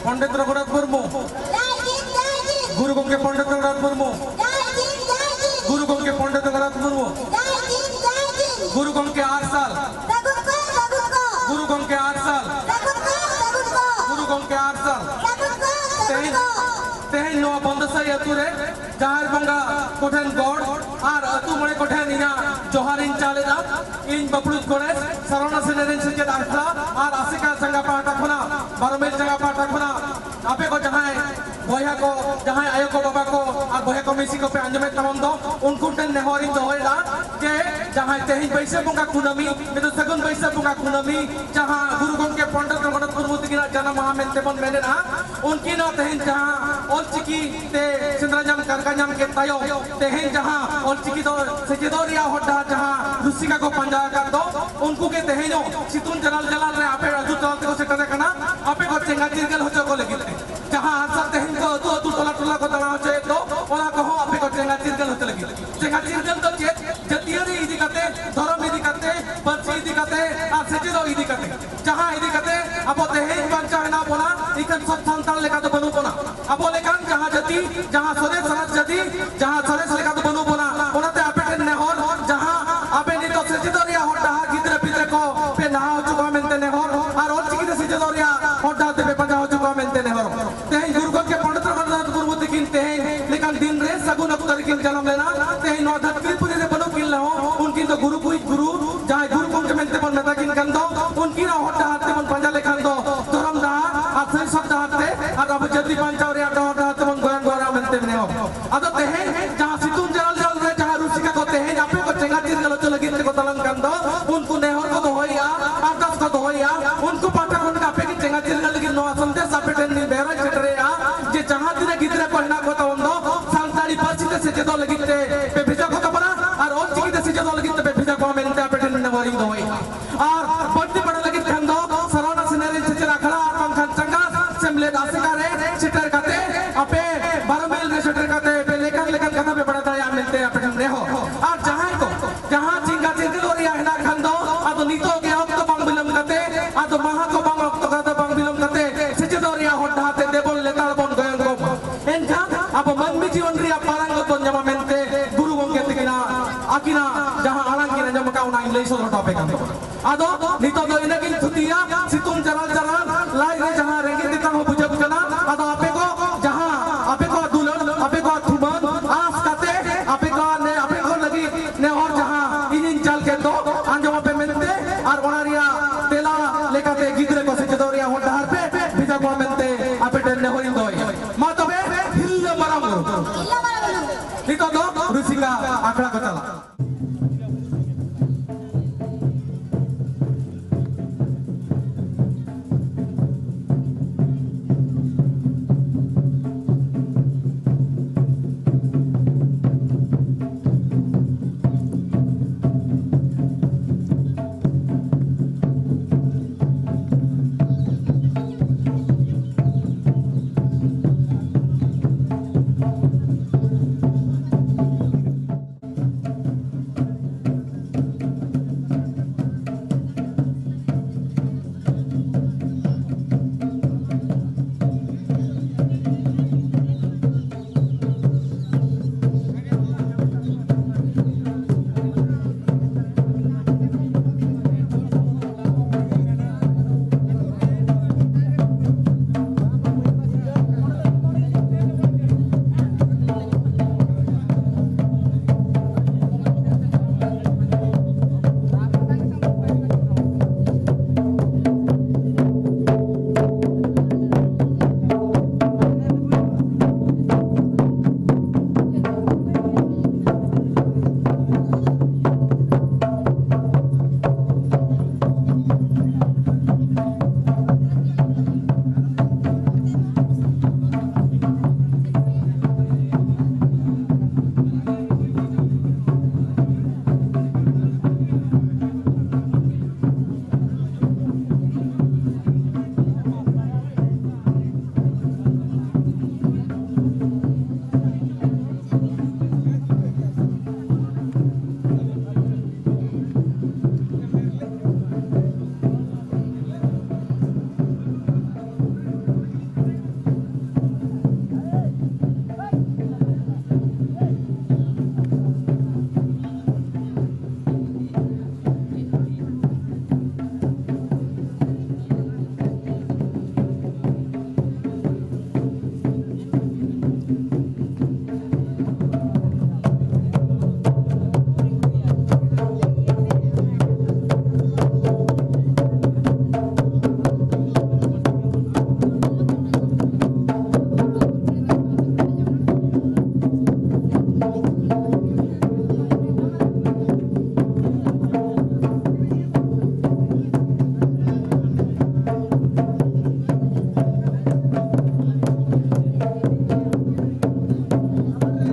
ᱯᱚᱱᱰᱤᱛ ᱨᱚᱜᱷᱩᱱᱟᱛᱷ ᱢᱩᱨᱢᱩ ᱡᱟᱭ ᱡᱤᱱ, ᱡᱟᱭ ᱡᱤᱱ᱾ ᱜᱩᱨᱩ ᱜᱚᱢᱠᱮ ᱯᱚᱱᱰᱤᱛ ᱨᱚᱜᱷᱩᱱᱟᱛᱷ ᱢᱩᱨᱢᱩ ᱡᱟᱭ ᱡᱤᱱ, ᱡᱟᱭ ᱡᱤᱱ᱾ ᱜᱩᱨᱩ ᱜᱚᱢᱠᱮ ᱯᱚᱱᱰᱤᱛ ᱨᱚᱜᱷᱩᱱᱟᱛᱷ ᱢᱩᱨᱢᱩ ᱡᱟᱭ ᱡᱤᱱ, ᱡᱟᱭ ᱡᱤᱱ᱾ ᱜᱩᱨᱩ ᱜᱚᱢᱠᱮ ᱟᱨᱥᱟᱞ ᱥᱟᱹᱜᱩᱱ ᱠᱚ, ᱥᱟᱹᱜᱩᱱ ᱠᱚ᱾ ᱜᱩᱨᱩ ᱜᱚᱢᱠᱮ ᱟᱨᱥᱟᱞ ᱥᱟᱹᱜᱩᱱ ᱠᱚ, ᱥᱟᱹᱜᱩᱱ ᱠᱚ᱾ ᱜᱩᱨᱩ ᱜᱚᱢᱠᱮ ᱟᱨᱥᱟᱞ ᱥᱟᱹᱜᱩᱱ ᱠᱚ, ᱥᱟᱹᱜᱩᱱ ᱛᱮᱦᱮᱧ, ᱠᱚ᱾ ᱛᱮᱦᱮᱧ ᱱᱚᱣᱟ ᱵᱚᱱᱫᱚᱥᱟᱹᱭ ᱟᱹᱛᱩ ᱨᱮ ᱡᱟᱦᱮᱨ ᱵᱚᱸᱜᱟ ᱠᱚᱴᱷᱮᱱ ᱜᱚᱰ ᱟᱨ ᱟᱹᱛᱩ ᱢᱚᱬᱮ ᱠᱚᱴᱷᱮᱱ ᱤᱧᱟᱹᱜ ᱡᱚᱦᱟᱨᱤᱧ ᱪᱟᱞ ᱮᱫᱟ᱾ ᱤᱧ ᱵᱟᱯᱲᱩᱡ ᱜᱚᱬᱮᱥ ᱥᱟᱨᱚᱱᱟ ᱥᱮᱱᱮᱨᱤᱧ ᱥᱮᱪᱮᱫ ᱟᱥᱲᱟ ᱟᱨ ᱟᱥᱮᱠᱟ ᱪᱟᱸᱜᱟ ᱯᱟᱦᱴᱟ ᱠᱷᱚᱱᱟᱜ, ᱵᱟᱨᱚ ᱢᱤᱞ ᱪᱟᱸᱜᱟ ᱯᱟᱦᱴᱟ ᱠᱷᱚᱱᱟᱜ ᱟᱯᱮ ᱠᱚ ᱡᱟᱦᱟᱸᱭ ᱵᱚᱭᱦᱟ ᱠᱚ, ᱡᱟᱦᱟᱸᱭ ᱟᱭᱳ ᱠᱚ, ᱵᱟᱵᱟ ᱠᱚ ᱟᱨ ᱵᱚᱭᱦᱟ ᱠᱚ ᱢᱤᱥᱤ ᱠᱚᱯᱮ ᱟᱸᱡᱚᱢᱮᱫ ᱛᱟᱵᱚᱱ ᱫᱚ, ᱩᱱᱠᱩ ᱴᱷᱮᱱ ᱱᱮᱦᱚᱨᱤᱧ ᱫᱚᱦᱚᱭᱮᱫᱟ ᱡᱮ ᱡᱟᱦᱟᱸᱭ ᱛᱮᱦᱮᱧ ᱵᱟᱹᱭᱥᱟᱹᱠᱷ ᱵᱚᱸᱜᱟ ᱠᱩᱱᱟᱹᱢᱤ, ᱢᱤᱫ ᱥᱟᱹᱜᱩᱱ ᱵᱟᱹᱭᱥᱟᱹᱠᱷ ᱵᱚᱸᱜᱟ ᱠᱩᱱᱟᱹᱢᱤ, ᱡᱟᱦᱟᱸ ᱜᱩᱨᱩ ᱜᱚᱢᱠᱮ ᱯᱚᱱᱰᱤᱛ ᱨᱚᱜᱷᱩᱱᱟᱛᱷ ᱢᱩᱨᱢᱩ ᱛᱟᱹᱠᱤᱱᱟᱜ ᱡᱟᱱᱟᱢ ᱢᱟᱦᱟ ᱢᱮᱱᱛᱮ ᱵᱚᱱ ᱢᱮᱱᱮᱫᱼᱟ, ᱩᱱᱠᱤᱱᱟᱜ ᱛᱮᱦᱮᱧ ᱡᱟᱦᱟᱸ ᱚᱞᱪᱤᱠᱤ ᱛᱮ ᱥᱮᱸᱫᱽᱨᱟ ᱧᱟᱢ ᱠᱟᱨᱠᱟ ᱧᱟᱢ ᱠᱮᱫ ᱛᱟᱭᱚᱢ, ᱛᱮᱦᱮᱧ ᱡᱟᱦᱟᱸ ᱚᱞᱪᱤᱠᱤ ᱫᱚ ᱥᱮᱪᱮᱫᱚᱜ ᱨᱮᱭᱟᱜ ᱦᱚᱨ ᱰᱟᱦᱟᱨ ᱡᱟᱦᱟᱸ ᱨᱩᱥᱤᱠᱟ ᱠᱚ ᱯᱟᱸᱡᱟ ᱟᱠᱟᱫ ᱫᱚ, ᱩᱱᱠᱩ ᱜᱮ ᱛᱮᱦᱮᱧ ᱦᱚᱸ ᱥᱤᱛᱩᱝ ᱡᱟᱞᱟᱞ ᱡᱟᱞᱟᱞ ᱨᱮ ᱟᱯᱮ ᱟᱹᱛᱩ ᱛᱟᱞᱟ ᱛᱮᱠᱚ ᱥᱮᱴᱮᱨ ᱟᱠᱟᱱᱟ, ᱟᱯᱮ ᱠᱚ ᱪᱮᱸᱜᱷᱟ ᱪᱤᱨᱜᱟᱹᱞ ᱦᱚᱪᱚ ᱠᱚ ᱞᱟᱹᱜᱤᱫ ᱛᱮ᱾ ᱡᱟᱦᱟᱸ ᱦᱟᱨᱥᱟᱞ ᱛᱮᱦᱮᱧ ᱠᱚ ᱟᱹᱛᱩ ᱟᱹᱛᱩ ᱴᱚᱞᱟ ᱴᱚᱞᱟ ᱠᱚ ᱫᱟᱬᱟ ᱦᱚᱪᱚᱭᱮᱫ ᱫᱚ, ᱚᱱᱟ ᱠᱚᱦᱚᱸ ᱟᱯᱮ ᱠᱚ ᱪᱮᱸᱜᱷᱟ ᱪᱤᱨᱜᱟᱹᱞ ᱦᱚᱪᱚ ᱞᱟᱹᱜᱤᱫ᱾ ᱪᱮᱸᱜᱷᱟ ᱪᱤᱨᱜᱟᱹᱞ ᱫᱚ ᱪᱮᱫ? ᱡᱟᱹᱛᱤᱭᱟᱹᱨᱤ ᱤᱫᱤ ᱠᱟᱛᱮ, ᱫᱷᱚᱨᱚᱢ ᱤᱫᱤ ᱠᱟᱛᱮ, ᱯᱟᱹᱨᱥᱤ ᱤᱫᱤ ᱠᱟᱛᱮ ᱟᱨ ᱥᱮᱪᱮᱫᱚᱜ ᱤᱫᱤ ᱠᱟᱛᱮ, ᱡᱟᱦᱟᱸ ᱤᱫᱤ ᱠᱟᱛᱮ ᱟᱵᱚ ᱛᱮᱦᱮᱧ ᱵᱟᱧᱪᱟᱣ ᱦᱮᱱᱟᱜ ᱵᱚᱱᱟ, ᱤᱠᱷᱟᱹᱱ ᱥᱚᱛ ᱥᱟᱱᱛᱟᱲ ᱞᱮᱠᱟ ᱫᱚ ᱵᱟᱹᱱᱩᱜ ᱵᱚᱱᱟ᱾ ᱟᱵᱚ ᱞᱮᱠᱟᱱ ᱡᱟᱦᱟᱸ ᱡᱟᱹᱛᱤ, ᱡᱟᱦᱟᱸ ᱥᱚᱨᱮᱥ ᱥᱟᱨᱟᱥ ᱡᱟᱹᱛᱤ, ᱡᱟᱦᱟᱸ ᱥᱚᱨᱮᱥ ᱞᱮᱠᱟ ᱫᱚ ᱵᱟᱹᱱᱩᱜ ᱵᱚᱱᱟ, ᱚᱱᱟᱛᱮ ᱟᱯᱮ ᱴᱷᱮᱱ ᱱᱮᱦᱚᱨ, ᱡᱟᱦᱟᱸ ᱟᱯᱮ ᱱᱤᱛᱚᱜ ᱥᱮᱪᱮᱫᱚᱜ ᱨᱮᱭᱟᱜ ᱦᱚᱨ ᱰᱟᱦᱟᱨ ᱜᱤᱫᱽᱨᱟᱹ ᱯᱤᱫᱽᱨᱟᱹ ᱠᱚ ᱯᱮ ᱞᱟᱦᱟ ᱦᱚᱪᱚ ᱠᱚᱣᱟ ᱢᱮᱱᱛᱮ ᱱᱮᱦᱚᱨ, ᱟᱨ ᱚᱞᱪᱤᱠᱤ ᱛᱮ ᱥᱮᱪᱮᱫᱚᱜ ᱨᱮᱭᱟᱜ ᱦᱚᱨ ᱰᱟᱦᱟᱨ ᱛᱮᱯᱮ ᱯᱟᱸᱡᱟ ᱦᱚᱪᱚ ᱠᱚᱣᱟ ᱢᱮᱱᱛᱮ ᱱᱮᱦᱚᱨ᱾ ᱛᱮᱦᱮᱧ ᱜᱩᱨᱩ ᱜᱚᱢᱠᱮ ᱯᱚᱱᱰᱤᱛ ᱨᱚᱜᱷᱩᱱᱟᱛᱷ ᱢᱩᱨᱢᱩ ᱛᱟᱹᱠᱤᱱ ᱛᱮᱦᱮᱧ ᱞᱮᱠᱟᱱ ᱫᱤᱱ ᱨᱮ ᱥᱟᱹᱜᱩᱱ ᱚᱠᱛᱚ ᱨᱮᱠᱤᱱ ᱡᱟᱱᱟᱢ ᱞᱮᱱᱟ᱾ ᱛᱮᱦᱮᱧ ᱱᱚᱣᱟ ᱫᱷᱟᱹᱨᱛᱤ ᱯᱩᱨᱤ ᱨᱮ ᱵᱟᱹᱱᱩᱜ ᱠᱤᱱ ᱨᱮᱦᱚᱸ, ᱩᱱᱠᱤᱱ ᱫᱚ ᱜᱩᱨᱩ ᱠᱚᱭᱤᱡ ᱜᱩᱨᱩ, ᱡᱟᱦᱟᱸᱭ ᱜᱩᱨᱩ ᱜᱚᱢᱠᱮ ᱢᱮᱱᱛᱮ ᱵᱚᱱ ᱢᱮᱛᱟ ᱠᱤᱱ ᱠᱟᱱ ᱫᱚ, ᱩᱱᱠᱤᱱᱟᱜ ᱦᱚᱨ ᱰᱟᱦᱟᱨ ᱛᱮᱵᱚᱱ ᱯᱟᱸᱡᱟ ᱞᱮᱠᱷᱟᱱ ᱫᱚ ᱫᱷᱚᱨᱚᱢ ᱰᱟᱦᱟᱨ ᱟᱨ ᱥᱟᱹᱨᱤ ᱥᱚᱛ ᱰᱟᱦᱟᱨ ᱛᱮ ᱟᱨ ᱟᱵᱚ ᱡᱟᱹᱛᱤ ᱵᱟᱧᱪᱟᱣ ᱨᱮᱭᱟᱜ ᱰᱟᱦᱟᱨ, ᱰᱟᱦᱟᱨ ᱛᱮᱵᱚᱱ ᱜᱚᱭᱟᱱ ᱜᱚᱨᱟ ᱢᱮᱱᱛᱮ ᱱᱮᱦᱚᱨ᱾ ᱟᱫᱚ ᱛᱮᱦᱮᱧ ᱡᱟᱦᱟᱸ ᱥᱤᱛᱩᱝ ᱡᱟᱞᱟᱞ ᱡᱟᱞᱟᱞ ᱨᱮ ᱡᱟᱦᱟᱸ ᱨᱩᱥᱤᱠᱟ ᱠᱚ ᱛᱮᱦᱮᱧ ᱟᱯᱮ ᱠᱚ ᱪᱮᱸᱜᱷᱟ ᱪᱤᱨᱜᱟᱹᱞ ᱦᱚᱪᱚ ᱞᱟᱹᱜᱤᱫ ᱛᱮᱠᱚ ᱫᱟᱬᱟᱱ ᱠᱟᱱ ᱫᱚ, ᱩᱱᱠᱩ ᱱᱮᱦᱚᱨ ᱠᱚ ᱫᱚᱦᱚᱭᱮᱜᱼᱟ, ᱟᱨᱫᱟᱥ ᱠᱚ ᱫᱚᱦᱚᱭᱮᱜᱼᱟ, ᱩᱱᱠᱩ ᱯᱟᱦᱴᱟ ᱠᱷᱚᱱ ᱜᱮ ᱟᱯᱮ ᱜᱮ ᱪᱮᱸᱜᱷᱟ ᱪᱤᱨᱜᱟᱹᱞ ᱞᱟᱹᱜᱤᱫ ᱱᱚᱣᱟ ᱥᱟᱸᱫᱮᱥ ᱟᱯᱮ ᱴᱷᱮᱱ ᱞᱤᱧ ᱵᱮᱣᱨᱟᱧ ᱥᱮᱴᱮᱨᱮᱜᱼᱟ ᱡᱮ ᱡᱟᱦᱟᱸ ᱛᱤᱱᱟᱹᱜ ᱜᱤᱫᱽᱨᱟᱹ ᱠᱚ ᱦᱮᱱᱟᱜ ᱠᱚ ᱛᱟᱵᱚᱱ ᱫᱚ ᱥᱟᱱᱛᱟᱲᱤ ᱯᱟᱹᱨᱥᱤ ᱛᱮ ᱥᱮᱪᱮᱫᱚᱜ ᱞᱟᱹᱜᱤᱫ ᱛᱮ ᱯᱮ ᱵᱷᱮᱡᱟ ᱠᱚ ᱛᱟᱵᱚᱱᱟ ᱟᱨ ᱚᱞᱪᱤᱠᱤ ᱛᱮ ᱥᱮᱪᱮᱫᱚᱜ ᱞᱟᱹᱜᱤᱫ ᱛᱮ ᱯᱮ ᱵᱷᱮᱡᱟ ᱠᱚᱣᱟ ᱢᱮᱱᱛᱮ ᱟᱯᱮ ᱴᱷᱮᱱ ᱱᱮᱦᱚᱨᱤᱧ ᱫᱚᱦᱚᱭᱮᱜᱼᱟ᱾ ᱟᱨ ᱵᱟᱹᱲᱛᱤ ᱵᱟᱲᱟᱭ ᱞᱟᱹᱜᱤᱫ ᱠᱷᱟᱱ ᱫᱚ ᱥᱟᱨᱚᱱᱟ ᱥᱤᱱᱮᱨᱤ ᱥᱮᱪᱮᱫ ᱟᱠᱷᱲᱟ ᱟᱨ ᱵᱟᱝᱠᱷᱟᱱ ᱪᱟᱸᱜᱟ ᱥᱮᱢᱞᱮᱫ ᱟᱥᱮᱠᱟ ᱨᱮ ᱥᱮᱴᱮᱨ ᱠᱟᱛᱮ ᱟᱯᱮ ᱵᱟᱨᱚ ᱢᱟᱭᱤᱞ ᱨᱮ ᱥᱮᱴᱮᱨ ᱠᱟᱛᱮ ᱯᱮ ᱞᱮᱠᱟᱱ ᱞᱮᱠᱟᱱ ᱠᱟᱛᱷᱟ ᱯᱮ ᱵᱟᱲᱟᱭ ᱫᱟᱲᱮᱭᱟᱜᱼᱟ ᱢᱮᱱᱛᱮ ᱟᱯᱮ ᱴᱷᱮᱱ ᱱᱮᱦᱚᱨ᱾ ᱟᱨ ᱡᱟᱦᱟᱸᱭ ᱠᱚ ᱡᱟᱦᱟᱸ ᱪᱤᱱᱜᱟ ᱪᱤᱨᱜᱟᱹᱞ ᱨᱮᱭᱟᱜ ᱦᱮᱱᱟᱜ ᱠᱷᱟᱱ ᱫᱚ ᱟᱫᱚ ᱱᱤᱛᱚᱜ ᱜᱮ ᱚᱠᱛᱚ ᱵᱟᱝ ᱵᱤᱞᱚᱢ ᱠᱟᱛᱮ ᱟᱫᱚ ᱢᱟᱦᱟ ᱠᱚ ᱵᱟᱝ ᱚᱠᱛᱚ ᱡᱟᱦᱟᱸ ᱟᱲᱟᱝ ᱠᱤᱱ ᱟᱸᱡᱚᱢ ᱟᱠᱟᱫ, ᱚᱱᱟ ᱤᱧ ᱞᱟᱹᱭ ᱥᱚᱫᱚᱨ ᱦᱚᱴᱚ ᱟᱯᱮ ᱠᱟᱱ ᱛᱟᱵᱚᱱᱟ᱾ ᱟᱫᱚ ᱱᱤᱛᱚᱜ ᱫᱚ ᱤᱱᱟᱹᱜᱤᱧ ᱛᱷᱩᱛᱤᱭᱟ᱾ ᱥᱤᱛᱩᱝ ᱪᱟᱨᱟᱞ ᱪᱟᱨᱟᱞ, ᱞᱟᱡ ᱨᱮ ᱡᱟᱦᱟᱸ ᱨᱮᱸᱜᱮᱡ ᱛᱮᱛᱟᱝ ᱦᱚᱸ ᱵᱩᱡᱷᱟᱹᱜ ᱠᱟᱱᱟ, ᱟᱫᱚ ᱟᱯᱮ ᱠᱚ ᱡᱟᱦᱟᱸ, ᱟᱯᱮ ᱠᱚᱣᱟᱜ ᱫᱩᱞᱟᱹᱲ, ᱟᱯᱮ ᱠᱚᱣᱟᱜ ᱛᱷᱩᱢᱟᱹᱞ ᱟᱸᱥ ᱠᱟᱛᱮ, ᱟᱯᱮ ᱠᱚᱣᱟᱜ ᱱᱮ-, ᱟᱯᱮ ᱠᱚ ᱞᱟᱹᱜᱤᱫ ᱱᱮᱦᱚᱨ ᱡᱟᱦᱟᱸ ᱤᱧᱤᱧ ᱪᱟᱞ ᱠᱮᱫ ᱫᱚ, ᱟᱸᱡᱚᱢ ᱟᱯᱮ ᱢᱮᱱᱛᱮ, ᱟᱨ ᱚᱱᱟ ᱨᱮᱭᱟᱜ ᱛᱮᱞᱟ ᱞᱮᱠᱟᱛᱮ ᱜᱤᱫᱽᱨᱟᱹ ᱠᱚ ᱥᱮᱪᱮᱫᱚᱜ ᱨᱮᱭᱟᱜ ᱦᱚᱨ ᱰᱟᱦᱟᱨ ᱯᱮ ᱵᱷᱮᱡᱟ ᱠᱚᱣᱟ ᱢᱮᱱᱛᱮ ᱟᱯᱮ ᱴᱷᱮᱱ ᱱᱮᱦᱚᱨᱤᱧ ᱫᱚᱦᱚᱭᱟ᱾ ᱢᱟ ᱛᱚᱵᱮ, ᱦᱤᱞᱞᱟᱹ ᱢᱟᱨᱟᱝ ᱵᱩᱨᱩ᱾ ᱱᱤᱛᱚᱜ ᱫᱚ ᱨᱩᱥᱤᱠᱟ ᱟᱠᱷᱲᱟ ᱠᱚ ᱪᱟᱞᱟᱜᱼᱟ᱾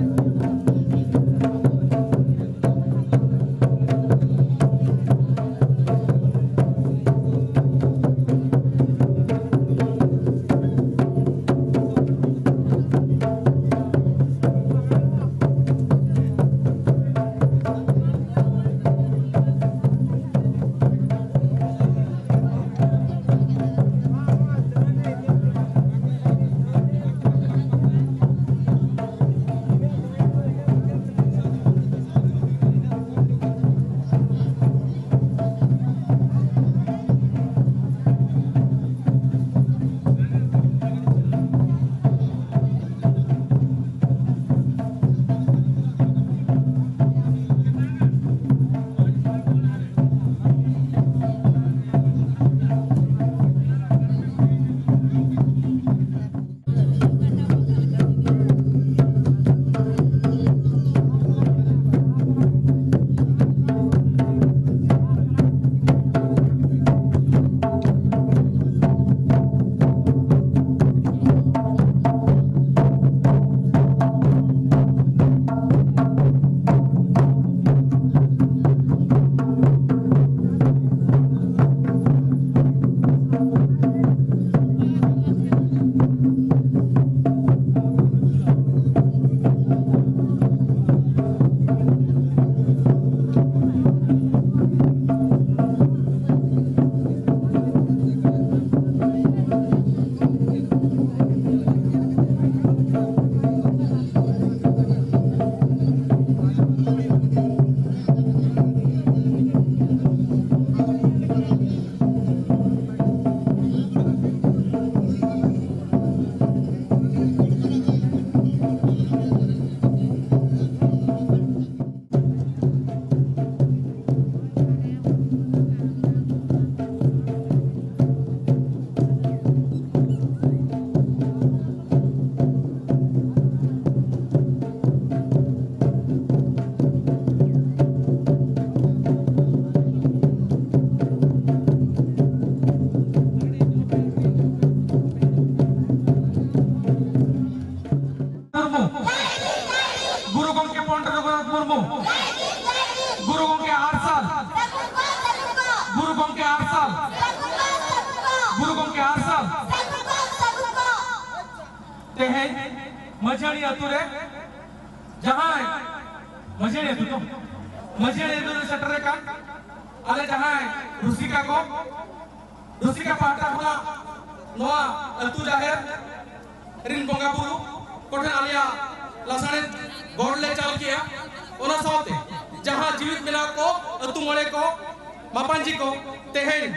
ᱛᱮᱦᱮᱧ ᱢᱟᱹᱡᱷᱤᱭᱟᱹᱲᱤ ᱟᱹᱛᱩ ᱨᱮ ᱡᱟᱦᱟᱸᱭ ᱢᱟᱹᱡᱷᱤᱭᱟᱹᱲᱤ ᱟᱹᱛᱩ ᱫᱚ ᱢᱟᱹᱡᱷᱤᱭᱟᱹᱲᱤ ᱟᱹᱛᱩ ᱨᱮ ᱥᱮᱴᱮᱨ ᱟᱠᱟᱱ ᱟᱞᱮ ᱡᱟᱦᱟᱸᱭ ᱨᱩᱥᱤᱠᱟ ᱠᱚ, ᱨᱩᱥᱤᱠᱟ ᱯᱟᱦᱴᱟ ᱠᱷᱚᱱᱟᱜ ᱱᱚᱣᱟ ᱟᱹᱛᱩ ᱡᱟᱦᱮᱨ ᱨᱤᱱ ᱵᱚᱸᱜᱟ ᱵᱩᱨᱩ ᱠᱚᱴᱷᱮᱱ ᱟᱞᱮᱭᱟᱜ ᱞᱟᱥᱟᱲᱦᱮᱫ ᱜᱚᱰ ᱞᱮ ᱪᱟᱞ ᱠᱮᱜᱼᱟ᱾ ᱚᱱᱟ ᱥᱟᱶᱛᱮ ᱡᱟᱦᱟᱸ ᱡᱤᱣᱤᱫ ᱢᱮᱱᱟᱜ ᱠᱚ ᱟᱹᱛᱩ ᱢᱚᱬᱮ ᱠᱚ, ᱢᱟᱯᱟᱧᱡᱤ ᱠᱚ, ᱛᱮᱦᱮᱧ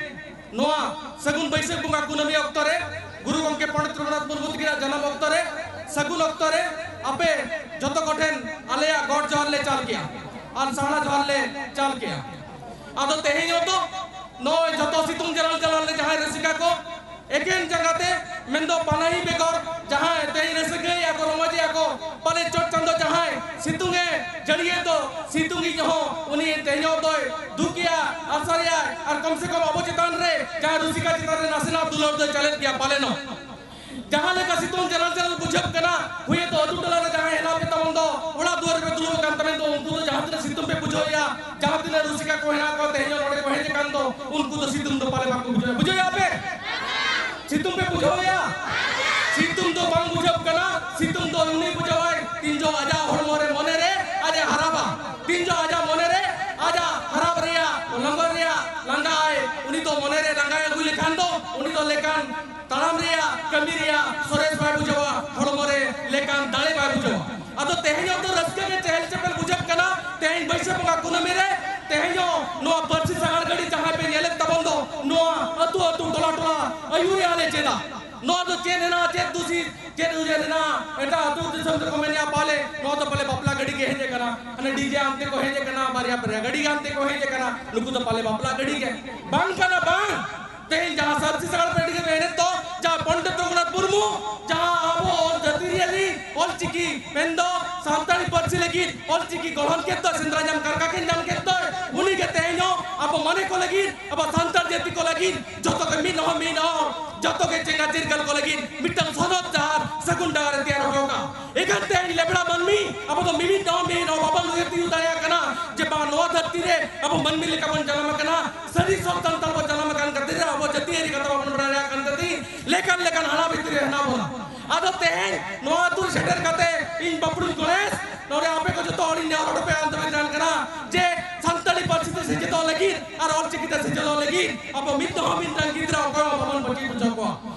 ᱱᱚᱣᱟ ᱥᱟᱹᱜᱩᱱ ᱵᱟᱹᱭᱥᱟᱹᱠᱷ ᱵᱚᱸᱜᱟ ᱠᱩᱱᱟᱹᱢᱤ ᱚᱠᱛᱚ ᱨᱮ ᱜᱩᱨᱩ ᱜᱚᱢᱠᱮ ᱯᱚᱱᱰᱤᱛ ᱨᱚᱜᱷᱩᱱᱟᱛᱷ ᱢᱩᱨᱢᱩ ᱛᱟᱹᱠᱤᱱᱟᱜ ᱡᱟᱱᱟᱢ ᱚᱠᱛᱚ ᱨᱮ, ᱥᱟᱹᱜᱩᱱ ᱚᱠᱛᱚ ᱨᱮ ᱟᱯᱮ ᱡᱚᱛᱚ ᱠᱚᱴᱷᱮᱱ ᱟᱞᱮᱭᱟᱜ ᱜᱚᱰ ᱡᱚᱦᱟᱨ ᱞᱮ ᱪᱟᱞ ᱠᱮᱜᱼᱟ ᱟᱨ ᱥᱟᱨᱦᱟᱣ ᱡᱚᱦᱟᱨ ᱞᱮ ᱪᱟᱞ ᱠᱮᱜᱼᱟ᱾ ᱟᱫᱚ ᱛᱮᱦᱮᱧ ᱦᱚᱸᱛᱚ ᱱᱚᱜᱼᱚᱭ ᱡᱚᱛᱚ ᱥᱤᱛᱩᱝ ᱡᱟᱞᱟᱞ ᱡᱟᱞᱟᱞ ᱨᱮ ᱡᱟᱦᱟᱸᱭ ᱨᱟᱹᱥᱤᱠᱟ ᱠᱚ ᱮᱠᱮᱱ ᱡᱟᱸᱜᱟ ᱛᱮ, ᱢᱮᱱᱫᱚ ᱯᱟᱱᱟᱦᱤ ᱵᱮᱜᱚᱨ ᱡᱟᱦᱟᱸᱭ ᱛᱮᱦᱮᱧ ᱨᱟᱹᱥᱠᱟᱹᱭᱮᱫᱼᱟ ᱠᱚ, ᱨᱚᱢᱚᱡᱮᱫᱼᱟ ᱠᱚ, ᱯᱟᱞᱮ ᱪᱚᱴ ᱪᱟᱸᱫᱚ ᱡᱟᱦᱟᱸᱭ ᱥᱤᱛᱩᱝ ᱮ ᱡᱟᱹᱲᱤᱭᱮᱫ ᱫᱚ, ᱥᱤᱛᱩᱝ ᱤᱡ ᱦᱚᱸ ᱩᱱᱤ ᱛᱮᱦᱮᱧ ᱦᱚᱸ ᱫᱚᱭ ᱫᱩᱠᱮᱜᱼᱟ, ᱟᱥᱟᱨᱮᱜᱼᱟᱭ, ᱟᱨ ᱠᱚᱢ ᱥᱮ ᱠᱚᱢ ᱟᱵᱚ ᱪᱮᱛᱟᱱ ᱨᱮ ᱡᱟᱦᱟᱸ ᱨᱩᱥᱤᱠᱟ ᱪᱮᱛᱟᱱ ᱨᱮ ᱱᱟᱥᱮᱱᱟᱜ ᱫᱩᱞᱟᱹᱲ ᱫᱚᱭ ᱪᱟᱞᱮᱫ ᱜᱮᱭᱟ ᱯᱟᱞᱮᱱᱚᱜ᱾ ᱡᱟᱦᱟᱸ ᱞᱮᱠᱟ ᱥᱤᱛᱩᱝ ᱡᱟᱱᱟᱞ ᱡᱟᱱᱟᱞ ᱵᱩᱡᱷᱟᱹᱜ ᱠᱟᱱᱟ, ᱦᱩᱭᱮᱛᱚ ᱟᱹᱛᱩ ᱴᱚᱞᱟ ᱨᱮ ᱡᱟᱦᱟᱸᱭ ᱦᱮᱱᱟᱜ ᱯᱮ ᱛᱟᱵᱚᱱ ᱫᱚ, ᱚᱲᱟᱜ ᱫᱩᱣᱟᱹᱨ ᱨᱮᱯᱮ ᱫᱩᱲᱩᱵ ᱟᱠᱟᱱ ᱛᱟᱵᱮᱱ ᱫᱚ, ᱩᱱᱠᱩ ᱫᱚ ᱡᱟᱦᱟᱸ ᱛᱤᱱᱟᱹᱜ ᱥᱤᱛᱩᱝ ᱯᱮ ᱵᱩᱡᱷᱟᱹᱣᱮᱫᱼᱟ, ᱡᱟᱦᱟᱸ ᱛᱤᱱᱟᱹᱜ ᱨᱩᱥᱤᱠᱟ ᱠᱚ ᱦᱮᱱᱟᱜ ᱠᱚᱣᱟ ᱛᱮᱦᱮᱧ ᱦᱚᱸ ᱱᱚᱰᱮ ᱠᱚ ᱦᱮᱡ ᱟᱠᱟᱱ ᱫᱚ, ᱩᱱᱠᱩ ᱫᱚ ᱥᱤᱛᱩᱝ ᱫᱚ ᱯᱟᱞᱮ ᱵᱟᱠᱚ ᱵᱩᱡᱷᱟᱹᱣᱟ᱾ ᱵᱩᱡᱷᱟᱹᱣᱮᱫᱼᱟ ᱯᱮ? ᱥᱤᱛᱩᱝ ᱯᱮ ᱵᱩᱡᱷᱟᱹᱣᱮᱫᱼᱟ? ᱥᱤᱛᱩᱝ ᱫᱚ ᱵᱟᱝ ᱵᱩᱡᱷᱟᱹᱜ ᱠᱟᱱᱟ᱾ ᱥᱤᱛᱩᱝ ᱫᱚ ᱩᱱᱤ ᱵᱩᱡᱷᱟᱹᱣᱟᱭ ᱛᱤᱱ ᱡᱚᱦᱚᱜ ᱟᱡᱟᱜ ᱦᱚᱲᱢᱚ ᱨᱮ ᱢᱚᱱᱮ ᱨᱮ ᱟᱡ ᱮ ᱦᱟᱨᱟᱵᱟ, ᱛᱤᱱ ᱡᱚᱦᱚᱜ ᱟᱡᱟᱜ ᱢᱚᱱᱮ ᱨᱮ ᱟᱡᱟᱜ ᱦᱟᱨᱟᱵ ᱨᱮᱭᱟᱜ, ᱞᱚᱸᱜᱚᱨ ᱨᱮᱭᱟᱜ ᱞᱟᱸᱜᱟ ᱟᱭ, ᱩᱱᱤ ᱫᱚ ᱢᱚᱱᱮ ᱨᱮ ᱞᱟᱸᱜᱟᱭ ᱟᱹᱜᱩ ᱞᱮᱠᱷᱟᱱ ᱫᱚ ᱩᱱᱤ ᱫᱚ ᱞᱮᱠᱟᱱ ᱛᱟᱲᱟᱢ ᱨᱮᱭᱟᱜ, ᱠᱟᱹᱢᱤ ᱨᱮᱭᱟᱜ ᱥᱚᱨᱮᱥ ᱵᱟᱭ ᱵᱩᱡᱷᱟᱹᱣᱟ, ᱦᱚᱲᱢᱚ ᱨᱮ ᱞᱮᱠᱟᱱ ᱫᱟᱲᱮ ᱵᱟᱭ ᱵᱩᱡᱷᱟᱹᱣᱟ᱾ ᱟᱫᱚ ᱛᱮᱦᱮᱧ ᱦᱚᱸ ᱫᱚ ᱨᱟᱹᱥᱠᱟᱹ ᱜᱮ ᱪᱮᱦᱮᱞ ᱪᱮᱯᱮᱞ ᱵᱩᱡᱷᱟᱹᱜ ᱠᱟᱱᱟ᱾ ᱛᱮᱦᱮᱧ ᱵᱟᱹᱭᱥᱟᱹᱠᱷ ᱵᱚᱸᱜᱟ ᱠᱩᱱᱟᱹᱢᱤ ᱨᱮ ᱛᱮᱦᱮᱧ ᱦᱚᱸ ᱱᱚᱣᱟ ᱯᱟᱹᱨᱥᱤ ᱥᱟᱜᱟᱲ ᱜᱟᱹᱰᱤ ᱡᱟᱦᱟᱸᱭ ᱯᱮ ᱧᱮᱞᱮᱫ ᱛᱟᱵᱚᱱ ᱫᱚ, ᱱᱚᱣᱟ ᱟᱹᱛᱩ ᱟᱹᱛᱩ, ᱴᱚᱞᱟ ᱴᱚᱞᱟ ᱟᱹᱭᱩᱨᱮᱜᱼᱟ ᱞᱮ ᱪᱮᱫᱟᱜ? ᱱᱚᱣᱟ ᱫᱚ ᱪᱮᱫ ᱦᱮᱱᱟᱜᱼᱟ, ᱪᱮᱫ ᱫᱩᱥᱤ, ᱪᱮᱫ ᱩᱭᱦᱟᱹᱨ ᱦᱮᱱᱟᱜᱼᱟ? ᱮᱴᱟᱜ ᱟᱹᱛᱩ ᱫᱤᱥᱚᱢ ᱨᱮᱠᱚ ᱢᱮᱱᱮᱜᱼᱟ, ᱯᱟᱞᱮ ᱱᱚᱣᱟ ᱫᱚ ᱯᱟᱞᱮ ᱵᱟᱯᱞᱟ ᱜᱟᱹᱰᱤ ᱜᱮ ᱦᱮᱡ ᱟᱠᱟᱱᱟ, ᱦᱟᱱᱮ ᱰᱤᱡᱮ ᱟᱱᱛᱮ ᱠᱚ ᱦᱮᱡ ᱟᱠᱟᱱᱟ, ᱵᱟᱨᱭᱟ ᱯᱮᱭᱟ ᱜᱟᱹᱰᱤ ᱜᱮ ᱟᱱᱛᱮ ᱠᱚ ᱦᱮᱡ ᱟᱠᱟᱱᱟ, ᱱᱩᱠᱩ ᱫᱚ ᱯᱟᱞᱮ ᱵᱟᱯᱞᱟ ᱜᱟᱹᱰᱤ ᱜᱮ ᱵᱟᱝ ᱠᱟᱱᱟ, ᱵᱟᱝ᱾ ᱛᱮᱦᱮᱧ ᱡᱟᱦᱟᱸ ᱥᱟᱹᱨᱥᱤ ᱥᱟᱜᱟᱲ ᱯᱮ ᱟᱹᱰᱤ ᱜᱮ ᱢᱮᱱᱮᱫ ᱫᱚ, ᱡᱟᱦᱟᱸ ᱯᱚᱱᱰᱤᱛ ᱨᱚᱜᱷᱩᱱᱟᱛᱷ ᱢᱩᱨᱢᱩ ᱡᱟᱦᱟᱸ ᱟᱵᱚ ᱚᱞ ᱡᱟᱹᱛᱤᱭᱟᱹᱨᱤ ᱚᱞᱪᱤᱠᱤ ᱢᱮᱱᱫᱚ ᱥᱟᱱᱛᱟᱲᱤ ᱯᱟᱹᱨᱥᱤ ᱞᱟᱹᱜᱤᱫ ᱚᱞᱪᱤᱠᱤ ᱜᱚᱲᱦᱚᱱ ᱠᱮᱫ ᱫᱚ, ᱥᱮᱸᱫᱽᱨᱟ ᱧᱟᱢ ᱠᱟᱨᱠᱟ ᱠᱤᱱ ᱧᱟᱢ ᱠᱮᱫ ᱫᱚ, ᱩᱱᱤ ᱜᱮ ᱛᱮᱦᱮᱧ ᱦᱚᱸ ᱟᱵᱚ ᱢᱟᱱᱮ ᱠᱚ ᱞᱟᱹᱜᱤᱫ, ᱟᱵᱚ ᱥᱟᱱᱛᱟᱲ ᱡᱟᱹᱛᱤ ᱠᱚ ᱞᱟᱹᱜᱤᱫ ᱡᱚᱛᱚ ᱜᱮ ᱢᱤᱫ ᱦᱚᱲ ᱢᱤᱫ ᱦᱚᱲ, ᱡᱚᱛᱚ ᱜᱮ ᱪᱮᱸᱜᱟ ᱪᱤᱨᱜᱟᱹᱞ ᱠᱚ ᱞᱟᱹᱜᱤᱫ ᱢᱤᱫᱴᱟᱝ ᱥᱚᱱᱚᱛ ᱰᱟᱦᱟᱨ ᱥᱟᱹᱜᱩᱱ ᱰᱟᱦᱟᱨ ᱮ ᱛᱮᱭᱟᱨ ᱦᱚᱴᱚ ᱠᱟᱜᱼᱟ᱾ ᱮᱱᱠᱷᱟᱱ ᱛᱮᱦᱮᱧ ᱞᱮᱵᱲᱟ ᱢᱟᱹᱱᱢᱤ ᱟᱵᱚ ᱫᱚ ᱢᱤᱢᱤᱫ ᱦᱚᱲ ᱢᱤᱢᱤᱫ ᱦᱚᱲ ᱵᱟᱵᱚᱱ ᱩᱭᱦᱟᱹᱨ ᱛᱤᱭᱳᱜ ᱫᱟᱲᱮᱭᱟᱜ ᱠᱟᱱᱟ ᱡᱮ ᱵᱟᱝ ᱱᱚᱣᱟ ᱫᱷᱟᱹᱨᱛᱤ ᱨᱮ ᱟᱵᱚ ᱢᱟᱹᱱᱢᱤ ᱞᱮᱠᱟ ᱵᱚᱱ ᱡᱟᱱᱟᱢ ᱟᱠᱟᱱᱟ, ᱥᱟᱹᱨᱤ ᱥᱚᱛ ᱥᱟᱱᱛᱟᱲ ᱵᱚᱱ ᱡᱟᱱᱟᱢ ᱟᱠᱟᱱ ᱠᱷᱟᱹᱛᱤᱨ ᱛᱮ ᱟᱵᱚ ᱡᱟᱹᱛᱤᱭᱟᱹᱨᱤ ᱠᱟᱛᱷᱟ ᱵᱟᱵᱚᱱ ᱵᱟᱲᱟᱭ ᱫᱟᱲᱮᱭᱟᱜ ᱠᱟᱱ ᱠᱷᱟᱹᱛᱤᱨ ᱞᱮᱠᱟᱱ ᱞᱮᱠᱟᱱ ᱦᱟᱲᱟ ᱵᱷᱤᱛᱤᱨ ᱨᱮ ᱦᱮᱱᱟᱜ ᱵᱚᱱᱟ᱾ ᱟᱫᱚ ᱛᱮᱦᱮᱧ ᱱᱚᱣᱟ ᱟᱹᱛᱩ ᱨᱮ ᱥᱮᱴᱮᱨ ᱠᱟᱛᱮ ᱤᱧ ᱵᱟᱯᱲᱩᱧ ᱜᱚᱱᱮᱥ ᱱᱚᱰᱮ ᱟᱯᱮ ᱠᱚ ᱡᱚᱛᱚ ᱦᱚᱲᱤᱧ ᱱᱮᱦᱚᱨ ᱦᱚᱴᱚ ᱯᱮᱭᱟ ᱟᱱᱛᱚ ᱢᱮᱱ ᱠᱟᱱᱟ ᱡᱮ ᱥᱟᱱᱛᱟᱲᱤ ᱯᱟᱹᱨᱥᱤ ᱛᱮ ᱥᱮᱪᱮᱫᱚᱜ ᱞᱟᱹᱜᱤᱫ ᱟᱨ ᱚᱞᱪᱤᱠᱤ ᱛᱮ ᱥᱮᱪᱮᱫᱚᱜ ᱞᱟᱹᱜᱤᱫ ᱟᱵᱚ ᱢᱤᱫ ᱫᱚ ᱦᱚᱸ ᱢᱤᱫᱴᱟᱝ ᱜᱤᱫᱽᱨᱟᱹ ᱚᱠᱚᱭ ᱦᱚᱸ ᱵᱟᱵᱚᱱ ᱵᱟᱹᱜᱤ ᱦᱚᱪᱚ ᱠᱚᱣᱟ᱾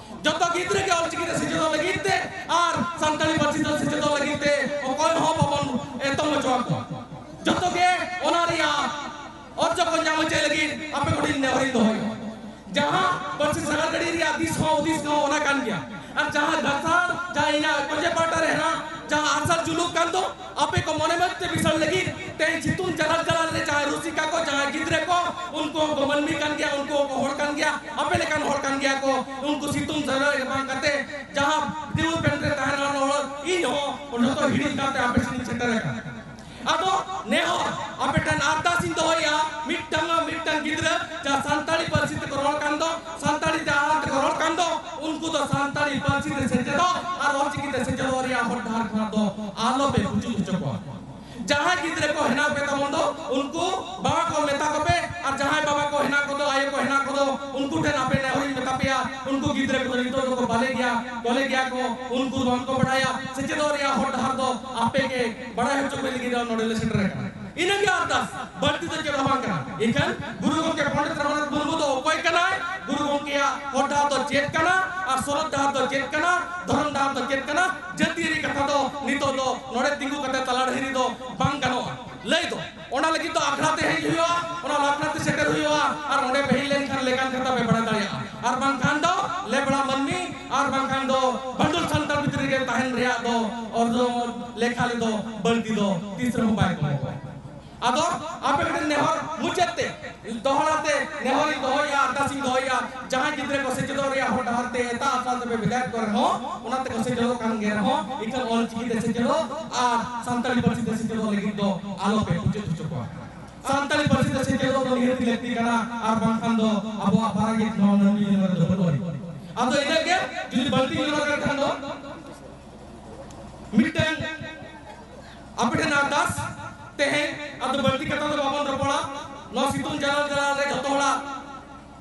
ᱡᱚᱛᱚ ᱜᱤᱫᱽᱨᱟᱹ ᱜᱮ ᱚᱞᱪᱤᱠᱤ ᱛᱮ ᱥᱮᱪᱮᱫᱚᱜ ᱞᱟᱹᱜᱤᱫ ᱛᱮ ᱟᱨ ᱥᱟᱱᱛᱟᱲᱤ ᱯᱟᱹᱨᱥᱤ ᱛᱮ ᱥᱮᱪᱮᱫᱚᱜ ᱞᱟᱹᱜᱤᱫ ᱛᱮ ᱚᱠᱚᱭ ᱦᱚᱸ ᱵᱟᱵᱚᱱ ᱮᱛᱚᱢ ᱦᱚᱪᱚ ᱟᱠᱚᱣᱟ᱾ ᱡᱚᱛᱚ ᱜᱮ ᱚᱱᱟ ᱨᱮᱭᱟᱜ ᱚᱨᱡᱚ ᱠᱚ ᱧᱟᱢ ᱦᱚᱪᱚᱭ ᱞᱟᱹᱜᱤᱫ ᱟᱯᱮ ᱠᱚᱴᱷᱮᱱ ᱱᱮᱦᱚᱨᱤᱧ ᱫᱚᱦᱚᱭᱟ᱾ ᱡᱟᱦᱟᱸ ᱯᱟᱹᱨᱥᱤ ᱥᱟᱜᱟᱲ ᱜᱟᱹᱰᱤ ᱨᱮᱭᱟᱜ ᱫᱤᱥ ᱦᱚᱸ ᱦᱩᱫᱤᱥ ᱦᱚᱸ ᱚᱱᱟ ᱠᱟᱱ ᱜᱮᱭᱟ᱾ ᱟᱨ ᱡᱟᱦᱟᱸ ᱫᱷᱟᱥᱟᱲ, ᱡᱟᱦᱟᱸ ᱤᱧᱟᱹᱜ ᱠᱚᱡᱮ ᱯᱟᱦᱴᱟ ᱨᱮ ᱦᱮᱱᱟᱜ, ᱡᱟᱦᱟᱸ ᱟᱨᱥᱟᱞ ᱡᱩᱞᱩᱜ ᱠᱟᱱ ᱫᱚ, ᱟᱯᱮ ᱠᱚ ᱢᱚᱱᱮ ᱢᱚᱡᱽ ᱛᱮ ᱵᱤᱥᱟᱹᱲ ᱞᱟᱹᱜᱤᱫ ᱛᱮᱦᱮᱧ ᱥᱤᱛᱩᱝ ᱡᱟᱞᱟᱞ ᱡᱟᱞᱟᱞ ᱨᱮ ᱡᱟᱦᱟᱸᱭ ᱨᱩᱥᱤᱠᱟ ᱠᱚ, ᱡᱟᱦᱟᱸᱭ ᱜᱤᱫᱽᱨᱟᱹ ᱠᱚ, ᱩᱱᱠᱩ ᱦᱚᱸᱠᱚ ᱢᱟᱹᱱᱢᱤ ᱠᱟᱱ ᱜᱮᱭᱟ, ᱩᱱᱠᱩ ᱦᱚᱸᱠᱚ ᱦᱚᱲ ᱠᱟᱱ ᱜᱮᱭᱟ, ᱟᱯᱮ ᱞᱮᱠᱟᱱ ᱦᱚᱲ ᱠᱟᱱ ᱜᱮᱭᱟ ᱠᱚ᱾ ᱩᱱᱠᱩ ᱥᱤᱛᱩᱝ ᱡᱟᱞᱟᱞ ᱨᱮ ᱵᱟᱝ ᱠᱟᱛᱮ ᱡᱟᱦᱟᱸ ᱰᱤᱣᱩ ᱯᱮᱱᱴ ᱨᱮ ᱛᱟᱦᱮᱱ ᱨᱮᱱ ᱦᱚᱲ, ᱤᱧ ᱦᱚᱸ ᱡᱚᱛᱚ ᱦᱤᱲᱤᱧ ᱠᱟᱛᱮ ᱟᱯᱮ ᱥᱮᱫ ᱤᱧ ᱥᱮᱴᱮᱨ ᱟᱠᱟᱱᱟ᱾ ᱟᱫᱚ ᱱᱮᱦᱚᱨ ᱟᱯᱮ ᱴᱷᱮᱱ ᱟᱨᱫᱟᱥ ᱤᱧ ᱫᱚᱦᱚᱭᱟ, ᱢᱤᱫᱴᱟᱝ ᱢᱤᱫᱴᱟᱝ ᱜᱤᱫᱽᱨᱟᱹ ᱡᱟᱦᱟᱸ ᱥᱟᱱᱛᱟᱲᱤ ᱯᱟᱹᱨᱥᱤ ᱛᱮᱠᱚ ᱨᱚᱲ ᱠᱟᱱ ᱫᱚ, ᱥᱟᱱᱛᱟᱲᱤ ᱛᱮ ᱟᱲᱟᱝ ᱛᱮᱠᱚ ᱨᱚᱲ ᱠᱟᱱ ᱫᱚ, ᱩᱱᱠᱩ ᱫᱚ ᱥᱟᱱᱛᱟᱲᱤ ᱯᱟᱹᱨᱥᱤ ᱛᱮ ᱥᱮᱪᱮᱫᱚᱜ ᱟᱨ ᱚᱞᱪᱤᱠᱤ ᱛᱮ ᱥᱮᱪᱮᱫᱚᱜ ᱨᱮᱭᱟᱜ ᱦᱚᱨ ᱰᱟᱦᱟᱨ ᱠᱷᱚᱱᱟᱜ ᱫᱚ ᱟᱞᱚ ᱯᱮ ᱯᱩᱪᱩᱡ ᱦᱚᱪᱚ ᱠᱚᱣᱟ᱾ ᱡᱟᱦᱟᱸᱭ ᱜᱤᱫᱽᱨᱟᱹ ᱠᱚ ᱦᱮᱱᱟᱜ ᱯᱮ ᱛᱟᱵᱚᱱ ᱫᱚ, ᱩᱱᱠᱩ ᱵᱟᱵᱟ ᱠᱚ ᱢᱮᱛᱟ ᱠᱚᱯᱮ, ᱟᱨ ᱡᱟᱦᱟᱸᱭ ᱵᱟᱵᱟ ᱠᱚ ᱦᱮᱱᱟᱜ ᱠᱚᱫᱚ, ᱟᱭᱳ ᱠᱚ ᱦᱮᱱᱟᱜ ᱠᱚᱫᱚ, ᱩᱱᱠᱩ ᱴᱷᱮᱱ ᱟᱯᱮ ᱱᱮᱦᱚᱨᱤᱧ ᱢᱮᱛᱟ ᱯᱮᱭᱟ, ᱩᱱᱠᱩ ᱜᱤᱫᱽᱨᱟᱹ ᱠᱚᱫᱚ ᱱᱤᱛᱚᱜ ᱫᱚᱠᱚ ᱵᱟᱞᱮ ᱜᱮᱭᱟ, ᱠᱚᱞᱮ ᱜᱮᱭᱟ ᱠᱚ, ᱩᱱᱠᱩ ᱵᱟᱝᱠᱚ ᱵᱟᱲᱟᱭᱟ᱾ ᱥᱮᱪᱮᱫᱚᱜ ᱨᱮᱭᱟᱜ ᱦᱚᱨ ᱰᱟᱦᱟᱨ ᱫᱚ ᱟᱯᱮ ᱜᱮ ᱵᱟᱲᱟᱭ ᱦᱚᱪᱚ ᱠᱚ ᱞᱟᱹᱜᱤᱫ ᱱᱚᱰᱮ ᱞᱮ ᱥᱮᱴᱮᱨ ᱟᱠᱟᱱᱟ᱾ ᱤᱱᱟᱹᱜᱮ ᱟᱨᱫᱟᱥ, ᱵᱟᱹᱲᱛᱤ ᱫᱚ ᱪᱮᱫ ᱦᱚᱸ ᱵᱟᱝ ᱠᱟᱱᱟ᱾ ᱮᱱᱠᱷᱟᱱ ᱜᱩᱨᱩ ᱜᱚᱢᱠᱮ ᱯᱚᱱᱰᱤᱛ ᱨᱚᱜᱷᱩᱱᱟᱛᱷ ᱢᱩᱨᱢᱩ ᱫᱚ ᱚᱠᱚᱭ ᱠᱟᱱᱟᱭ? ᱜᱩᱨᱩ ᱜᱚᱢᱠᱮᱭᱟᱜ ᱦᱚᱨ ᱰᱟᱦᱟᱨ ᱫᱚ ᱪᱮᱫ ᱠᱟᱱᱟ? ᱟᱨ ᱥᱚᱱᱚᱛ ᱰᱟᱦᱟᱨ ᱫᱚ ᱪᱮᱫ ᱠᱟᱱᱟ? ᱫᱷᱚᱨᱚᱢ ᱰᱟᱦᱟᱨ ᱫᱚ ᱪᱮᱫ ᱠᱟᱱᱟ? ᱡᱟᱹᱛᱤᱭᱟᱹᱨᱤ ᱠᱟᱛᱷᱟ ᱫᱚ ᱱᱤᱛᱚᱜ ᱫᱚ ᱱᱚᱰᱮ ᱛᱤᱸᱜᱩ ᱠᱟᱛᱮ ᱛᱟᱞᱟ ᱰᱟᱹᱦᱤ ᱨᱮᱫᱚ ᱵᱟᱝ ᱜᱟᱱᱚᱜᱼᱟ ᱞᱟᱹᱭ ᱫᱚ᱾ ᱚᱱᱟ ᱞᱟᱹᱜᱤᱫ ᱫᱚ ᱟᱠᱷᱲᱟ ᱛᱮ ᱦᱮᱡ ᱦᱩᱭᱩᱜᱼᱟ, ᱚᱱᱟ ᱟᱠᱷᱲᱟ ᱛᱮ ᱥᱮᱴᱮᱨ ᱦᱩᱭᱩᱜᱼᱟ, ᱟᱨ ᱚᱸᱰᱮ ᱯᱮ ᱦᱮᱡ ᱞᱮᱱᱠᱷᱟᱱ ᱞᱮᱠᱟᱱ ᱠᱟᱛᱷᱟ ᱯᱮ ᱵᱟᱲᱟᱭ ᱫᱟᱲᱮᱭᱟᱜᱼᱟ᱾ ᱟᱨ ᱵᱟᱝᱠᱷᱟᱱ ᱫᱚ ᱞᱮᱵᱲᱟ ᱢᱟᱹᱱᱢᱤ, ᱟᱨ ᱵᱟᱝᱠᱷᱟᱱ ᱫᱚ ᱵᱷᱟᱱᱰᱩᱞ ᱥᱟᱱᱛᱟᱲ ᱵᱷᱤᱛᱨᱤ ᱨᱮ ᱛᱟᱦᱮᱱ ᱨᱮᱭᱟᱜ ᱫᱚ ᱚᱨᱡᱚ ᱞᱮᱠᱷᱟ ᱨᱮᱫᱚ ᱵᱟᱹᱲᱛᱤ ᱫᱚ ᱛᱤᱥ ᱨᱮᱦᱚᱸ ᱵᱟᱭ ᱠᱚᱢᱚᱜᱼᱟ᱾ ᱟᱫᱚ ᱟᱯᱮ ᱠᱚᱴᱷᱮᱱ ᱱᱮᱦᱚᱨ ᱢᱩᱪᱟᱹᱫ ᱛᱮ, ᱫᱚᱦᱲᱟ ᱛᱮ ᱱᱮᱦᱚᱨᱤᱧ ᱫᱚᱦᱚᱭᱟ, ᱟᱨᱫᱟᱥᱤᱧ ᱫᱚᱦᱚᱭᱟ, ᱡᱟᱦᱟᱸᱭ ᱜᱤᱫᱽᱨᱟᱹ ᱠᱚ ᱥᱮᱪᱮᱫᱚᱜ ᱨᱮᱭᱟᱜ ᱦᱚᱨ ᱰᱟᱦᱟᱨ ᱛᱮ ᱮᱴᱟᱜ ᱟᱥᱲᱟ ᱛᱮᱯᱮ ᱵᱷᱮᱡᱟᱭᱮᱫ ᱠᱚ ᱨᱮᱦᱚᱸ, ᱚᱱᱟ ᱛᱮᱠᱚ ᱥᱮᱪᱮᱫᱚᱜ ᱠᱟᱱ ᱜᱮ ᱨᱮᱦᱚᱸ, ᱮᱱᱠᱷᱟᱱ ᱚᱞ ᱪᱤᱠᱤ ᱛᱮ ᱥᱮᱪᱮᱫᱚᱜ ᱟᱨ ᱥᱟᱱᱛᱟᱲᱤ ᱯᱟᱹᱨᱥᱤ ᱛᱮ ᱥᱮᱪᱮᱫᱚᱜ ᱞᱟᱹᱜᱤᱫ ᱫᱚ ᱟᱞᱚ ᱯᱮ ᱯᱩᱪᱩᱡ ᱦᱚᱪᱚ ᱠᱚᱣᱟ᱾ ᱥᱟᱱᱛᱟᱲᱤ ᱯᱟᱹᱨᱥᱤ ᱛᱮ ᱥᱮᱪᱮᱫᱚᱜ ᱫᱚ ᱱᱤᱦᱟᱹᱛ ᱞᱟᱹᱠᱛᱤ ᱠᱟᱱᱟ, ᱟᱨ ᱵᱟᱝᱠᱷᱟᱱ ᱫᱚ ᱟᱵᱚᱣᱟᱜ ᱯᱟᱨᱟ ᱜᱮ ᱱᱚᱣᱟ ᱢᱟᱹᱱᱢᱤ ᱡᱤᱭᱚᱱ ᱨᱮᱫᱚ ᱵᱟᱹᱱᱩᱜ ᱟᱹᱱᱤᱡ᱾ ᱟᱫᱚ ᱤᱱᱟᱹᱜ ᱜᱮ, ᱡᱩᱫᱤ ᱵᱟᱹᱲᱛᱤ ᱧᱮᱞᱚᱜ ᱠᱟᱱ ᱠᱷᱟᱱ ᱫᱚ ᱢᱤᱫᱴᱟᱝ ᱟᱯᱮ ᱴᱷᱮᱱ ᱟᱨᱫᱟᱥ, ᱛᱮᱦᱮᱧ ᱟᱫᱚ ᱵᱟᱹᱲᱛᱤ ᱠᱟᱛᱷᱟ ᱫᱚ ᱵᱟᱵᱚᱱ ᱨᱚᱯᱚᱲᱟ᱾ ᱱᱚᱣᱟ ᱥᱤᱛᱩᱝ ᱡᱟᱞᱟᱞ ᱡᱟᱞᱟᱞ ᱨᱮ ᱡᱚᱛᱚ ᱦᱚᱲᱟᱜ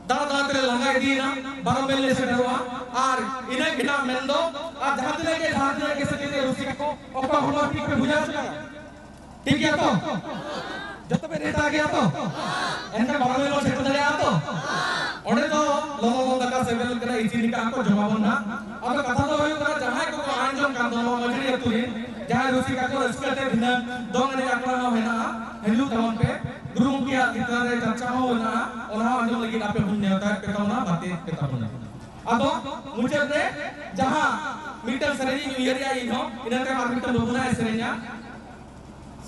ᱫᱟᱬᱟ ᱫᱟᱬᱟ ᱨᱮ ᱞᱟᱸᱜᱟ ᱤᱫᱤᱭᱮᱱᱟ, ᱵᱟᱨᱚ ᱢᱟᱭᱤᱞ ᱞᱮ ᱥᱮᱴᱮᱨᱚᱜᱼᱟ᱾ ᱟᱨ ᱤᱱᱟᱹ ᱜᱮ ᱱᱟᱜ ᱢᱮᱱᱫᱚ, ᱟᱨ ᱡᱟᱦᱟᱸ ᱛᱤᱱᱟᱹᱜ ᱜᱮ, ᱡᱟᱦᱟᱸ ᱛᱤᱱᱟᱹᱜ ᱜᱮ ᱥᱮ ᱪᱮᱫ ᱨᱩᱥᱤᱠᱟ ᱠᱚ, ᱚᱠᱟ ᱦᱚᱲᱢᱚ ᱴᱷᱤᱠ ᱯᱮ ᱵᱩᱡᱷᱟᱹᱣ ᱥᱮ ᱵᱟᱝᱟ? ᱴᱷᱤᱠ ᱜᱮᱭᱟ ᱛᱚ? ᱡᱚᱛᱚ ᱯᱮ ᱱᱮᱣᱛᱟ ᱜᱮᱭᱟ ᱛᱚ? ᱮᱱᱠᱷᱟᱱ ᱵᱟᱨᱚ ᱢᱟᱭᱤᱞ ᱵᱚᱱ ᱥᱮᱴᱮᱨ ᱫᱟᱲᱮᱭᱟᱜᱼᱟ ᱛᱚ? ᱚᱸᱰᱮ ᱫᱚ ᱞᱚᱞᱚ ᱞᱚᱞᱚ ᱫᱟᱠᱟ ᱥᱮᱵᱮᱞ ᱠᱟᱱᱟ, ᱤᱥᱤᱱ ᱠᱟᱜᱼᱟ ᱠᱚ, ᱡᱚᱢᱟᱵᱚᱱ ᱱᱟᱜ᱾ ᱟᱫᱚ ᱠᱟᱛᱷᱟ ᱫᱚ ᱦᱩᱭᱩᱜ ᱠᱟᱱᱟ, ᱡᱟᱦᱟᱸᱭ ᱠᱚᱠᱚ ᱟᱸᱡᱚᱢ ᱠᱟᱱ ᱫᱚ ᱱᱚᱣᱟ ᱢᱟᱹᱡᱷᱤ ᱟᱹᱛᱩ ᱨᱮ, ᱡᱟᱦᱟᱸᱭ ᱨᱩᱥᱤᱠᱟ ᱠᱚ ᱨᱟᱹᱥᱠᱟᱹ ᱛᱮ ᱵᱷᱤᱱᱟᱹ ᱫᱚᱝ ᱮᱱᱮᱡ ᱟᱠᱷᱲᱟ ᱦᱚᱸ ᱦᱮᱱᱟᱜᱼᱟ, ᱦᱤᱡᱩᱜ ᱛᱟᱵᱚᱱ ᱯᱮ᱾ ᱜᱩᱨᱩ ᱜᱚᱢᱠᱮᱭᱟᱜ ᱪᱮᱛᱟᱱ ᱨᱮ ᱪᱟᱨᱪᱟ ᱦᱚᱸ ᱢᱮᱱᱟᱜᱼᱟ, ᱚᱱᱟ ᱦᱚᱸ ᱟᱸᱡᱚᱢ ᱞᱟᱹᱜᱤᱫ ᱟᱯᱮ ᱵᱚᱱ ᱱᱮᱣᱛᱟᱭᱮᱫ ᱯᱮ ᱛᱟᱵᱚᱱᱟ, ᱵᱟᱨᱛᱮᱭᱮᱫ ᱯᱮ ᱛᱟᱵᱚᱱᱟ᱾ ᱟᱫᱚ ᱢᱩᱪᱟᱹᱫ ᱨᱮ ᱡᱟᱦᱟᱸ ᱢᱤᱫᱴᱟᱝ ᱥᱮᱨᱮᱧ ᱤᱧ ᱩᱭᱦᱟᱹᱨᱮᱜᱼᱟ ᱤᱧ ᱦᱚᱸ, ᱤᱱᱟᱹ ᱛᱟᱭᱚᱢ ᱟᱨ ᱢᱤᱫᱴᱟᱝ ᱵᱟᱹᱵᱩ ᱱᱟᱜ ᱮ ᱥᱮᱨᱮᱧᱟ᱾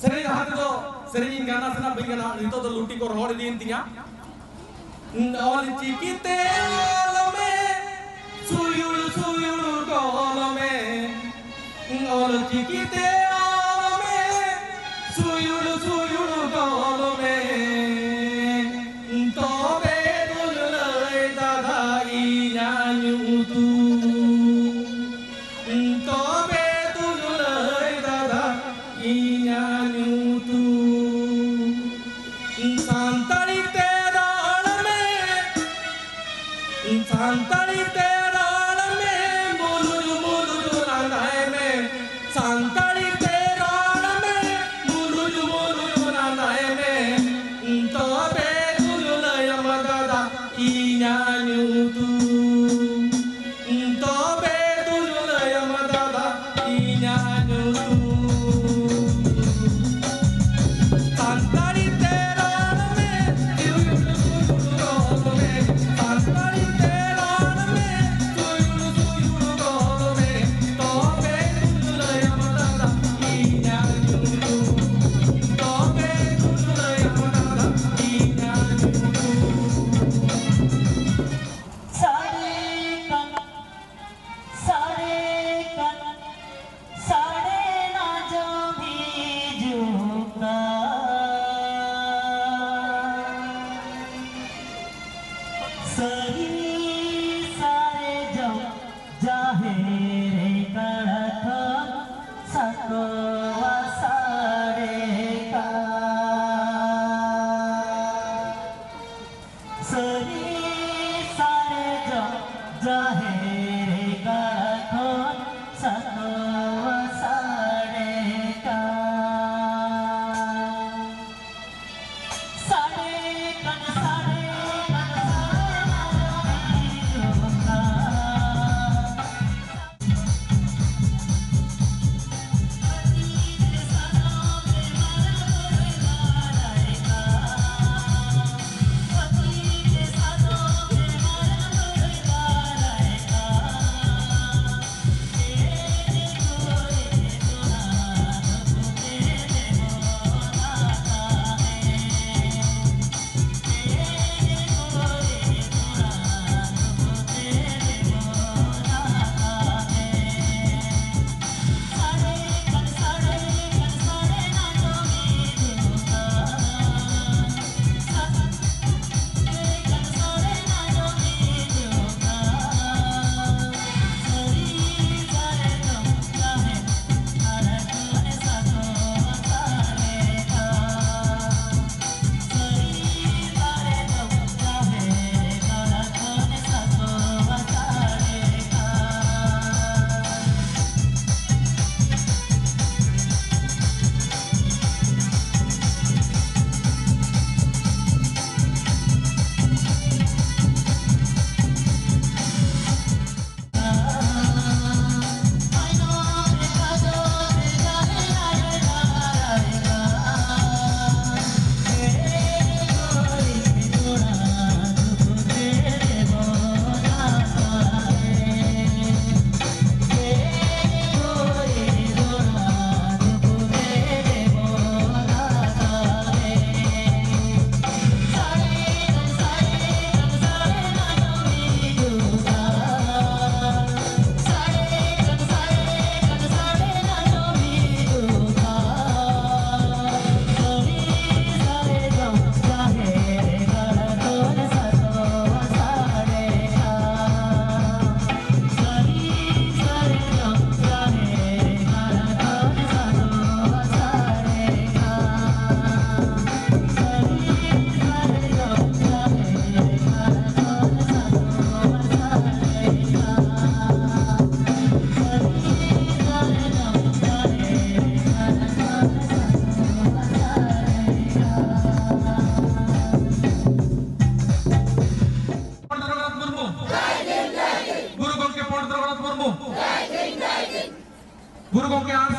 ᱥᱮᱨᱮᱧ ᱞᱟᱦᱟ ᱛᱮᱫᱚ ᱥᱮᱨᱮᱧ ᱤᱧ ᱜᱟᱱᱟ ᱥᱮ ᱱᱟᱜ ᱵᱟᱹᱧ ᱜᱟᱱᱟ, ᱱᱤᱛᱚᱜ ᱫᱚ ᱞᱩᱴᱤ ᱠᱚ ᱨᱚᱦᱚᱲ ᱤᱫᱤᱭᱮᱱ ᱛᱤᱧᱟ᱾ ᱚᱞ ᱪᱤᱠᱤᱛᱮ ᱚᱞ ᱢᱮ, ᱥᱩᱭᱩᱲ ᱥᱩᱭᱩᱲ ᱚᱞ ᱢᱮ᱾ ᱚᱞ ᱪᱤᱠᱤᱛᱮ ᱚᱞ ᱢᱮ, ᱥᱩᱭᱩᱲ ᱥᱩᱭᱩᱲ ᱚᱞ ᱢᱮ᱾ ᱛᱚᱵᱮ ᱫᱩᱧ ᱞᱟᱹᱭ ᱫᱟᱫᱟ ᱤᱧᱟᱹᱜ ᱧᱩᱛᱩᱢ᱾ ᱛᱚᱵᱮ ᱫᱩᱧ ᱞᱟᱹᱭ ᱫᱟᱫᱟ ᱤᱧᱟᱹᱜ ᱧᱩᱛᱩᱢ᱾ ᱥᱟᱱᱛᱟᱲᱤ ᱛᱮ ᱨᱚᱲ ᱢᱮ, ᱥᱟᱱᱛᱟᱲᱤ ᱛᱮ ᱨᱚᱲ ᱢᱮ, ᱢᱩᱞᱩᱡ ᱢᱩᱞᱩᱡ ᱞᱟᱸᱫᱟᱭ ᱢᱮ᱾ ᱥᱟᱱᱛᱟᱲᱤ ᱛᱮ ᱨᱚᱲ ᱢᱮ, ᱢᱩᱞᱩᱡ ᱢᱩᱞᱩᱡ ᱞᱟᱸᱫᱟᱭ ᱢᱮ᱾ ᱛᱚᱵᱮ ᱫᱩᱧ ᱞᱟᱹᱭᱟᱢᱟ ᱫᱟᱫᱟ ᱤᱧᱟᱹᱜ ᱧᱩᱛᱩᱢ᱾ ᱛᱚᱵᱮ ᱫᱩᱧ ᱞᱟᱹᱭᱟᱢᱟ ᱫᱟᱫᱟ ᱤᱧᱟᱹᱜ ᱧᱩᱛᱩᱢ᱾ ᱥᱟᱱᱛᱟᱲᱤ ᱛᱮ ᱨᱚᱲ ᱢᱮ, ᱥᱩᱭᱩᱲ ᱥᱩᱭᱩᱲ ᱨᱚᱲ ᱢᱮ᱾ ᱥᱟᱱᱛᱟᱲᱤ ᱛᱮ ᱨᱚᱲ ᱢᱮ, ᱥᱩᱭᱩᱲ ᱥᱩᱭᱩᱲ ᱨᱚᱲ ᱢᱮ᱾ ᱛᱚᱵᱮ ᱫᱩᱧ ᱞᱟᱹᱭᱟᱢᱟ ᱫᱟᱫᱟ ᱤᱧᱟᱹᱜ ᱧᱩᱛᱩᱢ᱾ ᱛᱚᱵᱮ ᱫᱩᱧ ᱞᱟᱹᱭᱟᱢᱟ ᱫᱟᱫᱟ ᱤᱧᱟᱹᱜ ᱧᱩᱛᱩᱢ᱾ ᱥᱟᱰᱮ ᱠᱟᱱ, ᱥᱟᱰᱮ ᱠᱟᱱ, ᱥᱟᱰᱮ ᱱᱟ ᱡᱚᱢ ᱦᱤᱡᱩᱜ ᱠᱟᱱ᱾ ᱥᱟᱹᱨᱤ ᱥᱟᱨᱡᱚᱢ ᱡᱟᱦᱮᱨ ᱠᱟᱲᱟ ᱠᱷᱚᱱ ᱥᱟᱠᱣᱟ ᱥᱟᱰᱮ ᱠᱟᱱ᱾ ᱥᱟᱹᱨᱤ ᱨᱟᱦᱮᱲ ᱜᱟᱲ ᱠᱷᱚᱱ ᱥᱟᱛᱣᱟ ᱥᱟᱰᱮ ᱠᱟᱱ᱾ ᱥᱟᱰᱮ ᱠᱟᱱ, ᱥᱟᱰᱮ ᱠᱟᱱ, ᱥᱟᱰᱮ ᱠᱟᱱ, ᱦᱤᱡᱩᱜ ᱠᱟᱱ᱾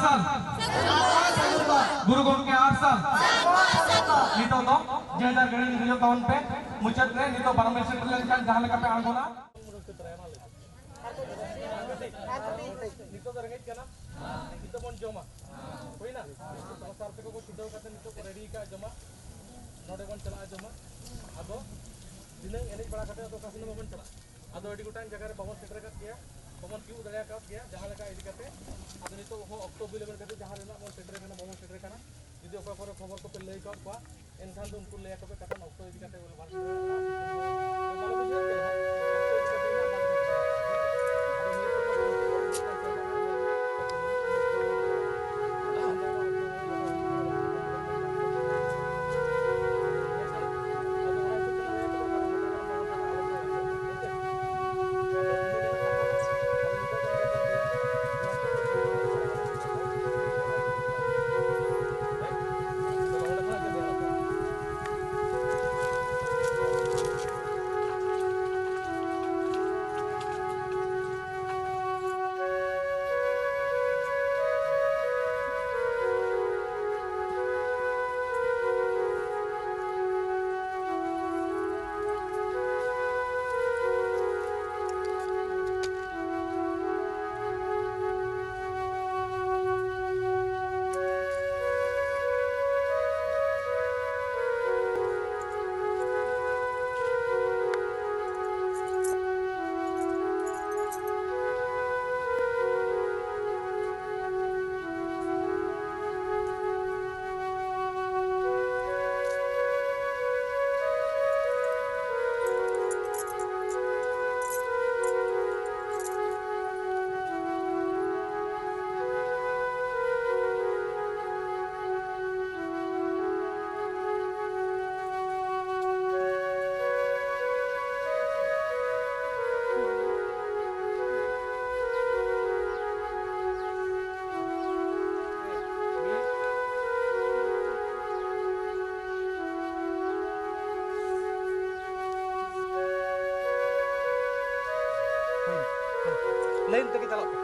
ᱥᱟᱞ᱾ ᱜᱩᱨᱩ ᱜᱚᱢᱠᱮ ᱟᱨ ᱥᱟᱞ᱾ ᱱᱤᱛᱚᱜ ᱫᱚ ᱡᱮ ᱡᱟᱨ ᱜᱟᱹᱰᱤ ᱨᱮ ᱫᱮᱡᱚᱜ ᱛᱟᱵᱚᱱ ᱯᱮ᱾ ᱢᱩᱪᱟᱹᱫ ᱨᱮ ᱱᱤᱛᱚᱜ ᱵᱟᱨᱚ ᱢᱟᱭᱤᱞ ᱥᱮᱴᱮᱨ ᱞᱮᱱᱠᱷᱟᱱ ᱡᱟᱦᱟᱸ ᱞᱮᱠᱟ ᱯᱮ ᱟᱬᱜᱚᱱᱟ᱾ ᱱᱤᱛᱚᱜ ᱫᱚ ᱨᱮᱸᱜᱮᱡ ᱠᱟᱱᱟ, ᱱᱤᱛᱚᱜ ᱵᱚᱱ ᱡᱚᱢᱟ᱾ ᱦᱩᱭᱱᱟ? ᱛᱚ ᱥᱟᱨ ᱛᱟᱠᱚ ᱠᱚ ᱪᱷᱩᱴᱟᱹᱣ ᱠᱟᱛᱮ ᱱᱤᱛᱚᱜ ᱠᱚ ᱨᱮᱰᱤ ᱟᱠᱟᱫ ᱡᱚᱢᱟᱜ᱾ ᱱᱚᱰᱮ ᱵᱚᱱ ᱪᱟᱞᱟᱜᱼᱟ ᱡᱚᱢᱟᱜ᱾ ᱟᱫᱚ ᱫᱷᱤᱱᱟᱹᱝ ᱮᱱᱮᱡ ᱵᱟᱲᱟ ᱠᱟᱛᱮ ᱟᱫᱚ ᱚᱠᱟ ᱥᱮᱱ ᱦᱚᱸ ᱵᱟᱵᱚᱱ ᱪᱟᱞᱟᱜᱼᱟ᱾ ᱟᱫᱚ ᱟᱹᱰᱤ ᱜᱚᱴᱟᱝ ᱡᱟᱭᱜᱟ ᱨᱮ ᱵᱟᱵᱚᱱ ᱥᱮᱴᱮᱨ ᱟᱠᱟᱫ ᱜᱮᱭᱟ, ᱵᱟᱵᱚᱱ ᱛᱤᱭᱳᱜ ᱫᱟᱲᱮ ᱟᱠᱟᱫ ᱜᱮᱭᱟ, ᱡᱟᱦᱟᱸ ᱞᱮᱠᱟ ᱤᱫᱤ ᱠᱟᱛᱮ᱾ ᱟᱫᱚ ᱱᱤᱛᱚᱜ ᱦᱚᱸ ᱚᱠᱛᱚ ᱵᱤᱞᱚᱢ ᱠᱟᱛᱮ ᱡᱟᱦᱟᱸ ᱨᱮᱱᱟᱜ ᱵᱚᱱ ᱥᱮᱴᱮᱨ ᱠᱟᱱᱟ, ᱵᱟᱵᱚᱱ ᱥᱮᱴᱮᱨ ᱠᱟᱱᱟ᱾ ᱡᱩᱫᱤ ᱚᱠᱟ ᱠᱚᱨᱮ ᱠᱷᱚᱵᱚᱨ ᱠᱚᱯᱮ ᱞᱟᱹᱭ ᱟᱠᱟᱫ ᱠᱚᱣᱟ, ᱮᱱᱠᱷᱟᱱ ᱫᱚ ᱩᱱᱠᱩ ᱞᱟᱹᱭ ᱟᱠᱚ ᱯᱮ ᱠᱟᱛᱷᱟ ᱚᱠᱛᱚ ᱤᱫᱤ ᱠᱟᱛᱮ ᱵᱚᱞᱮ ᱵᱟᱝ ᱥᱮᱴᱮᱨ ᱟᱠᱟᱱᱟ᱾ ᱵᱟᱞᱮ ᱵᱩᱡᱷᱟᱹᱣ ᱠᱮᱫᱟ᱾ ᱚᱠᱛᱚ ᱤᱫᱤ ᱠᱟᱛᱮ ᱦᱟᱸᱜ ᱵᱟᱝ ᱥᱮᱴᱮᱨ ᱟᱠᱟᱱᱟ᱾ ᱟᱫᱚ ᱱᱤᱭᱟᱹ ᱠᱚ ᱞᱟᱭᱤᱱ ᱛᱮᱜᱮ ᱪᱟᱞᱟᱜ ᱠᱟᱱᱟ᱾